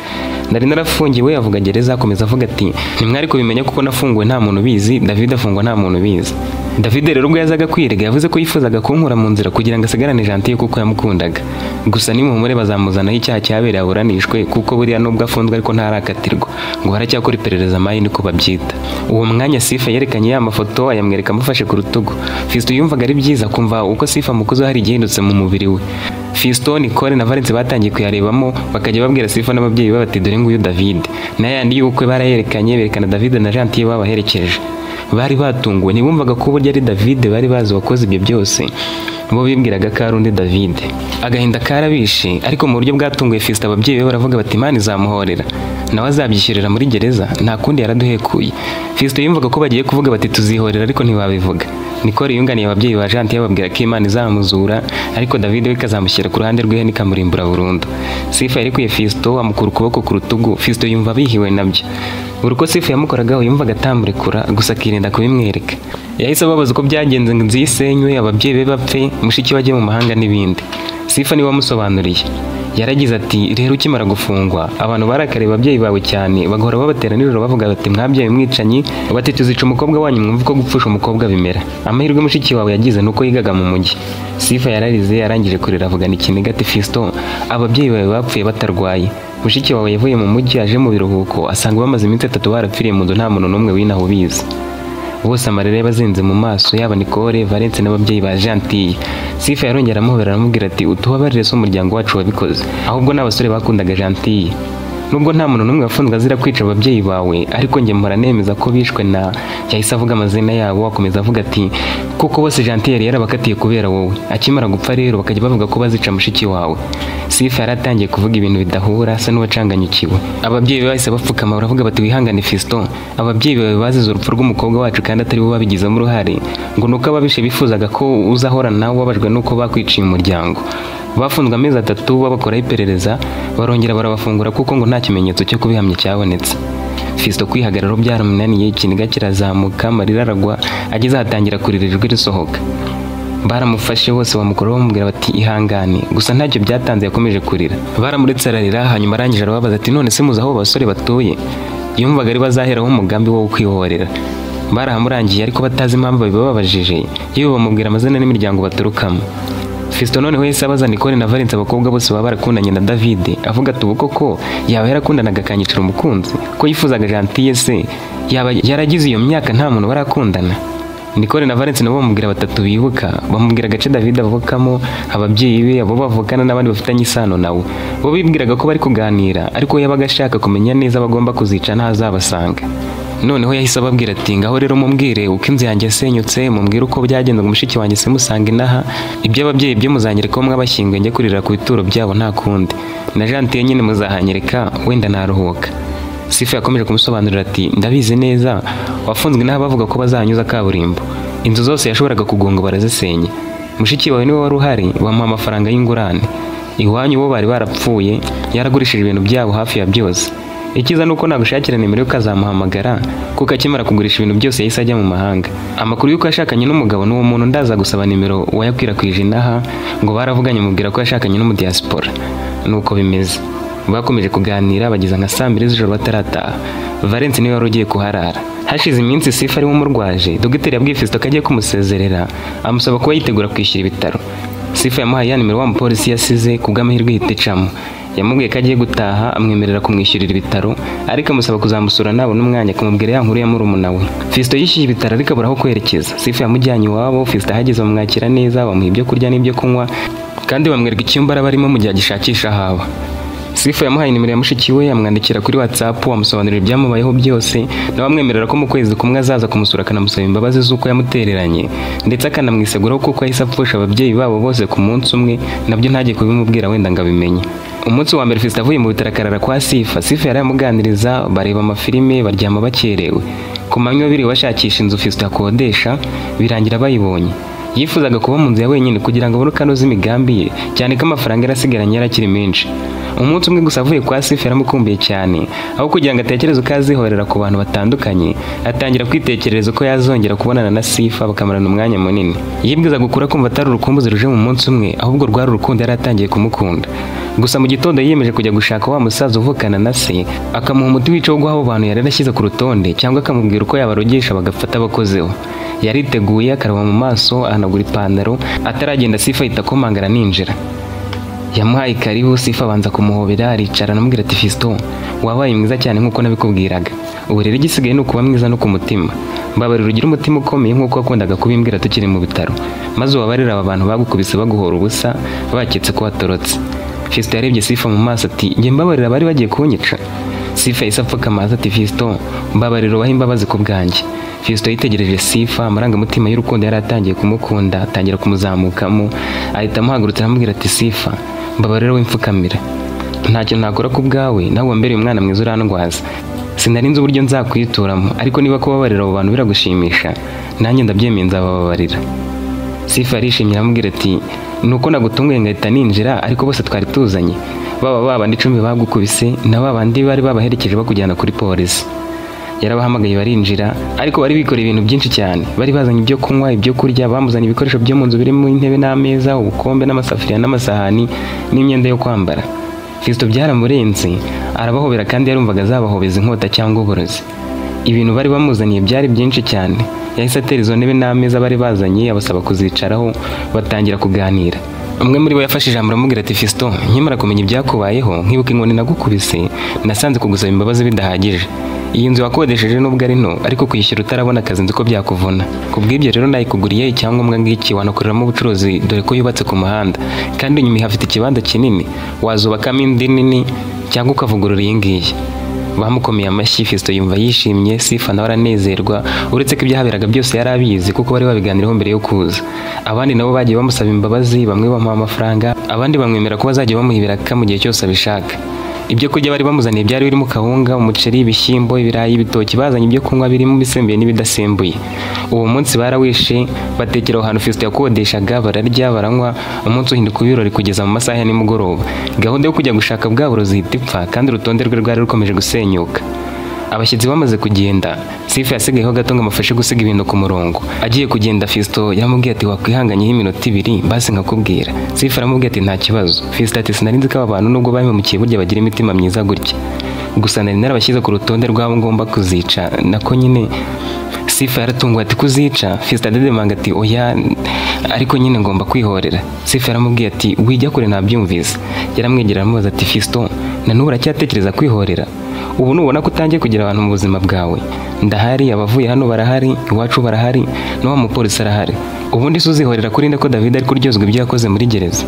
Nari narafungiwe avuga gereza, akomeza avuga ati ntimwari kubimenya kuko nafunguwe nta muntu ubizi, David afungwa nta muntu ubizi. David rero ubwo yazaga kwirega yavuze ko yifuzaga kunkura mu nzira kugira ngo asigarane Gentille kuko yamukundaga. Gusa nimuhumure bazamuzanaho icyaha cyabereye aburanishwe, kuko buriya nubwo afunzwe ariko ntarakatirwa, ngo haracyakora iperereza mayi niko babyita. Uwo mwanya Sifa yerekanye ya mafoto ayamwereka amufashe ku rutugu. Fiston yumvaga ari byiza kumva uko Sifa mukuzo hari igihindutse mu mubiri we. Fiston, Nicole na Valence batangiye kuyarebamo, bakajya babwira Sifa n'ababyeyi be bati dore nguyu David. N'ayandi y'ubukwe barayerekanye, berekana David na Gentille babaherekeje. Bari batunguwe, ntibumvaga ko burya ari David bari bazi wakoze ibyo byose. Bo bibwiraga ko ari undi David. Agahinda karabishe, ariko mu buryo bwatunguye Fiston ababyeyi be baravuga bati Imana izamuhorera, nawe azabyishyurira muri gereza, nta kundi yaraduhekuye. Fiston yumvaga ko bagiye kuvuga bati tuzihorera, ariko ntibabivuga. Nicole yunganiye ababyeyi ba Gentille babwira ko Imana izamuzura, ariko David we ikazamushyira ku ruhande rw'ihene ikamurimbura burundu. Sifa yarekuye Fiston amukura ukuboko ku rutugu, Fiston yumva abihiwe nabyo. Buri uko Sifa yamukoragaho yumvaga atamurekura, gusa akirinda kubimwereka. Yahise ababaza uko byagenze ngo inzu yisenywe, ababyeyi be bapfe, mushiki we ajye mu mahanga n'ibindi. Sifa niwe wamusobanuriye. Yaragize ati rero ukimara gufungwa abantu barakariye ababyeyi bawe cyane, bagahora babatera nijoro bavuga bati mwabyaye umwicanyi, bati tuzica umukobwa wanyu mwumve uko gupfusha umukobwa bimera. Amahirwe mushiki wawe yagize nuko yigaga mu mujyi. Sifa yararize arangije kurira avugana ikiniga ati Fiston, ababyeyi bawe bapfuye batarwaye. Mushiki wawe yavuye mu mujyi aje mu biruhuko asanga bamaze iminsi 3 barapfiriye mu nzu nta muntu n'umwe winaho ubizi. Bose amarira yabazinze mu maso, yaba Nicole, Valence n'ababyeyi ba Gentille. Sifa yarongera amuhobera aramubwira ati utubabarire se umuryango wacu wabikoze, ahubwo n'abasore bakundaga Gentille. Nubwo nta muntu n'umwe wafunzwe azira kwica ababyeyi bawe, ariko njye mpora nemeza ko bishwe na yahise avuga amazina yabo, akomeza avuga ati kuko bose Gentille yari yarabakatiye kubera wowe. Akimara gupfa rero bakajya bavuga ko bazica mushiki wawe. Sifa yaratangiye kuvuga ibintu bidahura asa n'uwacanganyukiwe. Ababyeyi bahise bapfukama baravuga bati wihangane Fiston, ababyeyi bawe bazize urupfu rw'umukobwa wacu kandi atari bo babigizemo uruhare, ngo nuko ababishe bifuzaga ko uzahora nawe wabajwe nuko bakwiciye umuryango. Bafunzwe amezi 3 babakoraho iperereza, barongera barabafungura kuko ngo nta kimenyetso cyo kubihamya cyabonetse. Fiston kwihagararaho byaramunaniye, ikiniga kirazamuka, amarira aragwa, ageze ahatangira kurira ijwi risohoka. Baramufashe bose bamukuraho bamubwira bati ihangane, gusa ntacyo byatanze yakomeje kurira. Baramuretse ararira, hanyuma arangije arababaza ati none se muzi aho abasore batuye? Yumvaga ari bazaheraho umugambi wo kwihorera. Barahamurangiye ariko batazi impamvu babibabajije, yewe bamubwira amazina n'imiryango baturukamo. Fiston noneho yahise abaza Nicole na Valence abakobwa bose baba barakundanye na David, avuga ati ubu koko yaba yarakundanaga akanyicira umukunzi, ko yifuzaga Gentille se yaba yaragize iyo myaka nta muntu barakundana. Nicole na Valence nabo bamubwira batatu bibuka, bamubwira agace David avukamo, ababyeyi be, abo bavukana n'abandi bafitanye isano nawe. Bo bibwiraga ko bari kuganira, ariko yabaga ashaka kumenya neza abagomba kuzica ntazabasanga. Noneho yahise ababwira ati ngaho rero mumbwire uko inzu yanjye yasenyutse, mumbwire uko byagenze ngo mushiki wanjye simusange inaha, iby'ababyeyi byo muzanyereka ko mwabashyinguye njye kurira ku bituro byabo nta kundi, na Gentille nyine muzahanyereka wenda naruhuka. Sifa yakomeje kumusobanurira ati ndabizi neza wafunzwe inaha bavuga ko bazanyuza kaburimbo, inzu zose yashoboraga kugonga barazisenya, mushiki wawe niwe wari uhari bamuha amafaranga y'ingurane, iwanyu bo bari barapfuye yaragurishije ibintu byabo hafi ya byose. Icyiza nuko nagushakira nimero ukazamuhamagara kuko akimara kugurisha ibintu byose yahise ajya mu mahanga. Amakuru y'uko yashakanye n'umugabo n'uwo muntu ndaza gusaba nimero wayakwirakwije inaha ngo baravuganye mubwira ko yashakanye n'umudiaspora. Nuko bimeze. Bakomeje kuganira bageza nka saa 2 z'ijoro batarataha. Valence niwe wari ugiye kuharara. Hashize iminsi Sifa ari umurwaje, dogiteri yabwiye Fiston ko agiye kumusezerera, amusaba kuba yitegura kwishyura ibitaro. Sifa yamuhaye ya nimero wa mupolisi yasize kubw'amahirwe ihita icamo. Yamubwiye ko agiye gutaha amwemerera kumwishyurira ibitaro, ariko amusaba kuzamusura nabona umwanya akamubwira ya nkuru ya murumuna we. Fiston yishyuye ibitaro ariko abura aho kwerekeza. Sifa yamujyanye iwabo, Fiston ahageze bamwakira neza, bamuha ibyo kurya n'ibyo kunywa, kandi bamwereka icyumba araba arimo mu gihe agishakisha aho aba. Sifa yamuhaye nimero ya mushiki we, amwandikira kuri WhatsApp, amusobanurira ibyamubayeho byose, nawe amwemerera ko mu kwezi kumwe azaza kumusura akanamusaba imbabazi z'uko yamutereranye, ndetse akanamwiseguraho kuko yahise apfusha ababyeyi babo bose ku munsi umwe, nabyo ntajye kubimubwira wenda ngo abimenye. Umunsi wa mbere Fiston avuye mu bitaro akarara kwa Sifa, Sifa yaramuganiriza, bareba amafilime, baryama bakerewe. Ku manywa biri bashakisha inzu Fiston akodesha, birangira bayibonye. Yifuzaga kuba mu nzu ya wenyine kugira ngo abone uko anoza imigambi ye, cyane ko amafaranga yarasigaranye yarakiri menshi. Umunsi umwe gusa avuye kwa Sifa yaramukumbuye cyane, aho kugira ngo atekereze uko azihorera ku bantu batandukanye, atangira kwitekerereza uko yazongera kubonana na Sifa bakamarana umwanya munini. Yibwiza gukura kumva atari urukumbuzi ruje mu munsi umwe, ahubwo rwari urukundo yari atangiye kumukunda. Gusa mu gitondo yiyemeje kujya gushaka wa musaza uvukana na se, akamuha umuti wica wo guha abo bantu yari yarashyize ku rutonde, cyangwa akamubwira uko yabarogesha bagafata abakozeho. Yariteguye akaraba mu maso, ahanagura ipantaro, ataragenda Sifa ahita akomanga aninjira. Yamuhaye karibu, Sifa abanza kumuhobera, aricara anamubwira ati Fiston, wabaye mwiza cyane nk'uko nabikubwiraga. Ubu rero igisigaye ni ukuba mwiza no ku mutima. Mbabarira ugire umutima ukomeye nk'uko wakundaga kubimbwira tukiri mu bitaro, maze ubabarire aba bantu bagukubise baguhora ubusa, baketse ko watorotse. Fiston yarebye Sifa mu maso ati njye mbabarira bari bagiye kunyica. Sifa yahise apfukama hasi ati Fiston, mbabarira ubahe imbabazi ku bwanjye. Fiston yitegereje Sifa, amarangamutima y'urukundo yari atangiye kumukunda atangira kumuzamukamo, ahita amuhagurutsa aramubwira ati Sifa, mbabarira wimfukamira, ntacyo ntakora ku bwawe, nawe wambereye umwana mwiza urandwaza. Sinari nzi uburyo nzakwituramo, ariko niba kubabarira abo bantu biragushimisha, nanjye ndabyemeye nzabababarira. Sifa yarishimye aramubwira ati nuko nagutunguye ngahita ninjira, ariko bose twari tuzanye, baba babandi 10 bagukubise na babandi bari babaherekeje bakujyana kuri polisi. Yarabahamagaye barinjira, ariko bari bikoreye ibintu byinshi cyane. Bari bazanye ibyo kunywa, ibyo kurya, bamuzanye ibikoresho byo mu nzu birimo intebe n'ameza, ubukombe n'amasafuriya n'amasahani n'imyenda yo kwambara. Fiston byaramurenze, arabahobera kandi yarumvaga azabahobeza inkota cyangwa uburozi. Ibintu bari bamuzaniye byari byinshi cyane. Yahise atera izo ntebe n'ameza bari bazanye, abasaba kuzicaraho, batangira kuganira. Umwe muri bo yafashe ijambo aramubwira ati Fiston, nkimara kumenya ibyakubayeho, nkibuka inkoni nagukubise, nasanze kugusaba imbabazi bidahagije. Iyi nzu wakodesheje nubwo ari nto, ariko kuyishyura utarabona akazi nzi ko byakuvuna. Kubw'ibyo rero nayikuguriye icyangombwa ngiki wanakoreramo ubucuruzi, dore ko yubatse ku muhanda, kandi inyuma ihafite ikibanza kinini, wazubakamo indi nini cyangwa ukavugurura iyi ngiyi. Bamukomeye amashyi, Fiston yumva yishimye, Sifa nawe aranezerwa, uretse ko ibyahaberaga byose yari abizi kuko bari babiganiraho mbere yo kuza. Abandi nabo bagiye bamusaba imbabazi, bamwe bamuha amafaranga, abandi bamwemera ko bazajya bamuha ibiraka mu gihe cyose abishaka. Ibyo kurya bari bamuzaniye byari birimo kawunga, umuceri, ibishyimbo, ibirayi, ibitoki, bazanye ibyo kunywa birimo ibisembuye n'ibidasembuye. Uwo munsi barawishe, batekera aho hantu Fiston yakodeshaga, bararya, baranywa, umunsi uhinduka ibirori kugeza mu masaha ya nimugoroba. Gahunda yo kujya gushaka bwa burozi ihita ipfa, kandi urutonde rwe rwari rukomeje gusenyuka. Abashyitsi bamaze kugenda, Sifa yasigayeho gato ngo amufashe gusiga ibintu ku murongo. Agiye kugenda Fiston yaramubwiye ati wakwihanganyeho iminota 2 basi nkakubwira. Sifa aramubwiye ati nta kibazo. Fiston ati sinari nzi ko aba bantu nubwo babimukiye burya bagira imitima myiza gutya. Gusa nari narabashyize ku rutonde rw'abo ngomba kuzica, nako nyine. Sifa yaratunguwe ati kuzica? Fiston adedemanga ati oya, ariko nyine ngomba kwihorera. Sifa yaramubwiye ati wijya kure nabyumvise. Yaramwegera aramubaza ati Fiston, na n'ubu uracyatekereza kwihorera? Ubu nubona ko utangiye kugira abantu mu buzima bwawe. Ndahari, abavuye hano barahari, iwacu barahari, n'uwa mupolisi arahari. Ubundi se uzihorera kuri nde ko David ari kuryozwa ibyo yakoze muri gereza?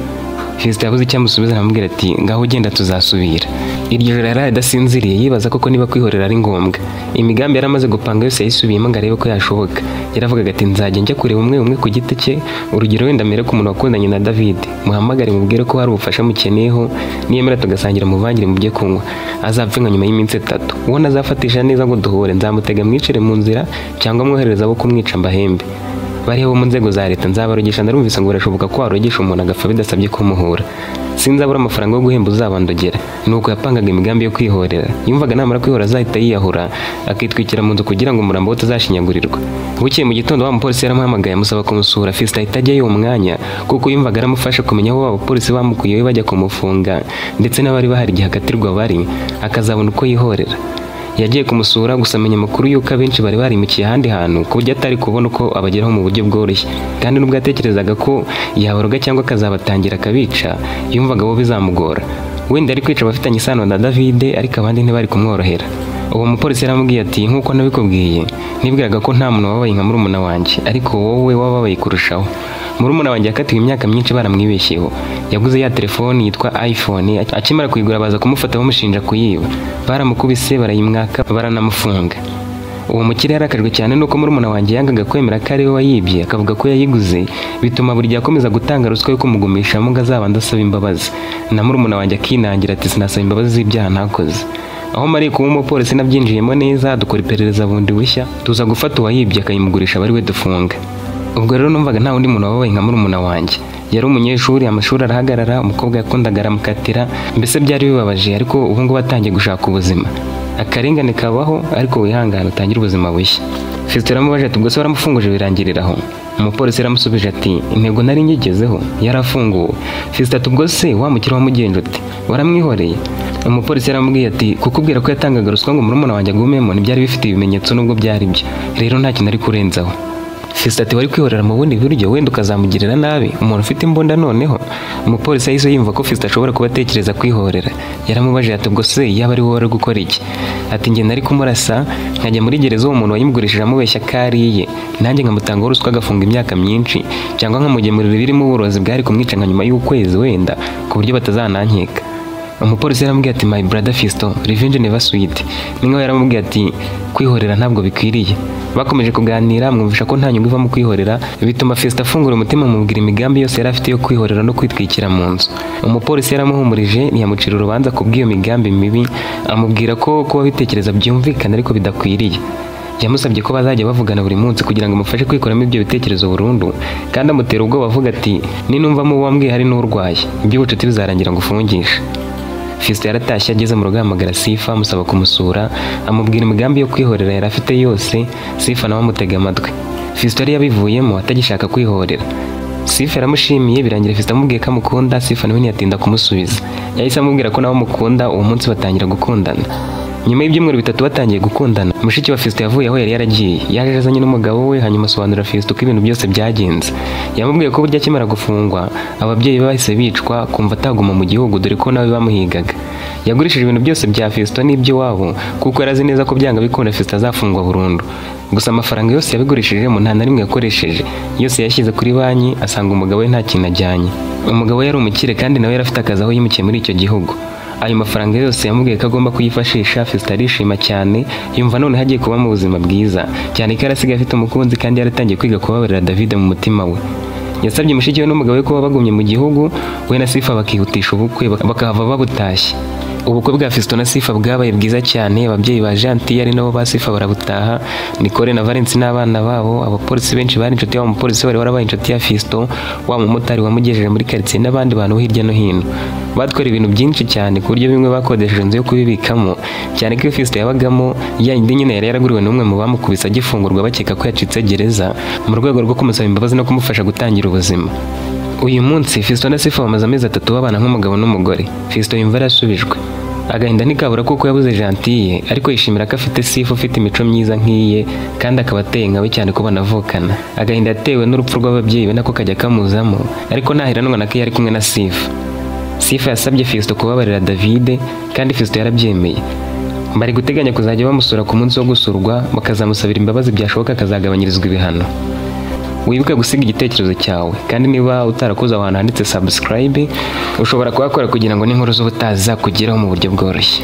Fiston yabuze icyo amusubiza, aramubwira ati ngaho ugenda tuzasubira. Iryo joro yari adasinziriye, yibaza koko niba kwihorera ari ngombwa. Imigambi yari amaze gupanga yose yayisubiyemo ngo arebe ko yashoboka. Yaravugaga ati nzajya njya kureba umwe umwe ku giti cye, urugero wenda mbere ku muntu wakundanye na David, muhamagare mubwire ko hari ubufasha mukeneyeho, niyemera tugasangira muvangire mu byo kunywa, azapfe nka nyuma y'iminsi 3. Uwo nazafatisha neza ngo duhure, nzamutega mwicire mu nzira cyangwa mwoherereza abo kumwica mbahembe. Bariho mu nzego za leta nzabarogesha, ndarumvise ngo birashoboka ko warogesha umuntu agapfa bidasabye ko muhura. Sinzabura amafaranga yo guhemba uzabandogera. Nuko yapangaga imigambi yo kwihorera. Yumvaga namara kwihora azahita yiyahura, akitwikira mu nzu kugira ngo umurambo we utazashinyagurirwa. Bukeye mu gitondo wa mupolisi yaramuhamagaye amusaba kumusura. Fiston ahita ajyayo uwo mwanya kuko yumvaga aramufasha kumenya aho abapolisi bamukuyeyo bajya kumufunga, ndetse n'abari bahari igihe akatirwa bari, akazabona uko yihorera. Yagiye kumusura gusa amenya amakuru y'uko abenshi bari barimukiye ahandi hantu ku buryo atari kubona uko abageraho mu buryo bworoshye. Kandi nubwo yatekerezaga ko yabaroga cyangwa akazabatangira akabica, yumvaga bo bizamugora. Wenda ari kwica abafitanye isano na David, ariko abandi ntibari kumworohera. Uwo mupolisi yaramubwiye ati nk'uko nabikubwiye, nibwiraga ko nta muntu wababaye nka murumuna wanjye, ariko wowe wababaye kurushaho. Murumuna wanjye yakatiwe imyaka myinshi baramwibeshyeho. Yaguze ya telefoni yitwa iPhone, akimara kuyigura baza kumufata bamushinja kuyiba. Baramukubise, barayimwaka, baranamufunga. Uwo mukire yarakajwe cyane nuko murumuna wanjye yangaga kwemera ko ari we wayibye, akavuga ko yayiguze, bituma buri gihe akomeza gutanga ruswa yo kumugumishamo ngo azabanze asaba imbabazi. Na murumuna wanjye akinangira ati sinasaba imbabazi z'ibyaha ntakoze. Aho mariye kuba umupolisi nabyinjiyemo neza, dukora iperereza bundi bushya, tuza gufata uwayibye akayimugurisha bari we dufunga. Ubwo rero numvaga nta wundi muntu wababaye nka murumuna wanjye. Yari umunyeshuri, amashuri arahagarara, umukobwa yakundaga aramukatira, mbese byari bibabaje, ariko ubu ngubu atangiye gushaka ubuzima. Akarengane kabaho, ariko wihangane utangire ubuzima bushya. Fiston yaramubajije ati ubwo se waramufunguje birangirira aho? Umupolisi yaramusubije ati intego nari nyigezeho, yarafunguwe. Fiston ati ubwo se wa mukire wamugenje ute? Waramwihoreye? Umupolisi yaramubwiye ati kukubwira ko yatangaga ruswa ngo murumuna wanjye agumemo ntibyari bifite ibimenyetso nubwo byari byo, rero nta kintu ari kurenzaho. Fiston ati wari kwihorera mu bundi buryo, wenda ukazamugirira nabi, umuntu ufite imbunda noneho. Umupolisi yahise yumva ko Fiston ashobora kuba atekereza kwihorera. Yaramubajije ati ubwo se yaba ari wowe wari gukora iki? Ati njye nari kumurasa nkajya muri gereza uwo muntu wayimugurishije amubeshya ko ari iye, nanjye nkamutangaho ruswa agafunga imyaka myinshi, cyangwa nkamugemurira ibirimo uburozi bwari kumwica nka nyuma y'ukwezi wenda, ku buryo batazanankeka. Umupolisi yaramubwiye ati my brother Fiston, revenge never sweet. Ni nkaho yaramubwiye ati kwihorera ntabwo bikwiriye. Bakomeje kuganira, mwumvisha ko nta nyungu iva mu kwihorera, bituma Fiston afungura umutima amubwira imigambi yose yari afite yo kwihorera no kwitwikira mu nzu. Umupolisi yaramuhumurije, ntiyamucira urubanza ku bw'iyo migambi mibi, amubwira ko kuba bitekereza byumvikana ariko bidakwiriye. Yamusabye ko bazajya bavugana buri munsi kugira ngo amufashe kwikuramo ibyo bitekerezo burundu, kandi amutera ubwoba avuga ati ninumva mu wambwiye hari n'urwaye, iby'ubucuti bizarangira ngo ufungishe. Fiston yaratashye ageze mu rugo ahamagara Sifa amusaba kumusura, amubwira imigambi yo kwihorera yari afite yose. Sifa nawe amutega amatwi. Fiston yari yabivuyemo atagishaka kwihorera. Sifa yaramushimiye, birangira Fiston amubwiye ko amukunda. Sifa nawe ntiyatinda kumusubiza, yahise amubwira ko nawe amukunda. Uwo munsi batangira gukundana. Nyuma y'ibyumweru 3 batangiye gukundana, mushiki wa Fiston yavuye aho yari yaragiye, yaje azanye n'umugabo we, hanyuma asobanurira Fiston uko ibintu byose byagenze. Yamubwiye ko burya akimara gufungwa ababyeyi be bahise bicwa, kumva ataguma mu gihugu dore ko nawe bamuhigaga. Yagurishije ibintu byose bya Fiston n'iby'iwabo kuko yari azi neza ko byanga bikunda Fiston azafungwa burundu. Gusa amafaranga yose yabigurishijemo nta na rimwe yakoresheje, yose yashyize kuri banki, asanga umugabo we nta kintu ajyanye. Umugabo we yari umukire kandi nawe yari afite akazi aho yimukiye muri icyo gihugu. Ayo mafaranga yose yamubwiye ko agomba kuyifashisha. Fiston arishima cyane, yumva none hagiye kuba mu buzima bwiza, cyane ko yarasigaye afite umukunzi kandi yaratangiye kwiga kubabarira David mu mutima we. Yasabye mushiki we n'umugabo we kuba bagumye mu gihugu, we na Sifa bakihutisha ubukwe bakahava babutashye. Ubukwe bwa Fiston na Sifa bwabaye bwiza cyane, ababyeyi ba Gentil ari nabo ba Sifa barabutaha, Nicole na Valence n'abana babo, abapolisi benshi bari inshuti y'uwo mupolisi wari warabaye inshuti ya Fiston, wa mumotari wamugejeje muri quartier n'abandi bantu hirya no hino. Batwara ibintu byinshi cyane ku buryo bimwe bakodesheje inzu yo kubibikamo, cyane ko iyo Fiston yabagamo ya indi nyine yari yaraguriwe n'umwe mu bamukubise agifungurwa bakeka ko yacitse gereza, mu rwego rwo kumusaba imbabazi no kumufasha gutangira ubuzima. Uyu munsi Fiston na Sifa bamaze amezi 3 babana nk'umugabo n'umugore. Fiston yumva yarasubijwe. Agahinda ntikabura kuko yabuze Gentille, ariko yishimira ko afite Sifa ufite imico myiza nk'iye kandi akaba ateye nkawe cyane ko banavukana. Agahinda yatewe n'urupfu rw'ababyeyi be nako kajya kamuzamo, ariko ntaheranwa na ko yari kumwe na Sifa. Sifa yasabye Fiston kubabarira David kandi Fiston yarabyemeye. Bari guteganya kuzajya bamusura ku munsi wo gusurwa, bakazamusabira imbabazi byashoboka akazagabanyirizwa ibihano. Wibuke gusiga igitekerezo cyawe, kandi niba utarakoze aho hantu handitse subscribe, ushobora kuhakora kugira ngo n'inkuru z'ubutaha zizakugeraho mu buryo bworoshye.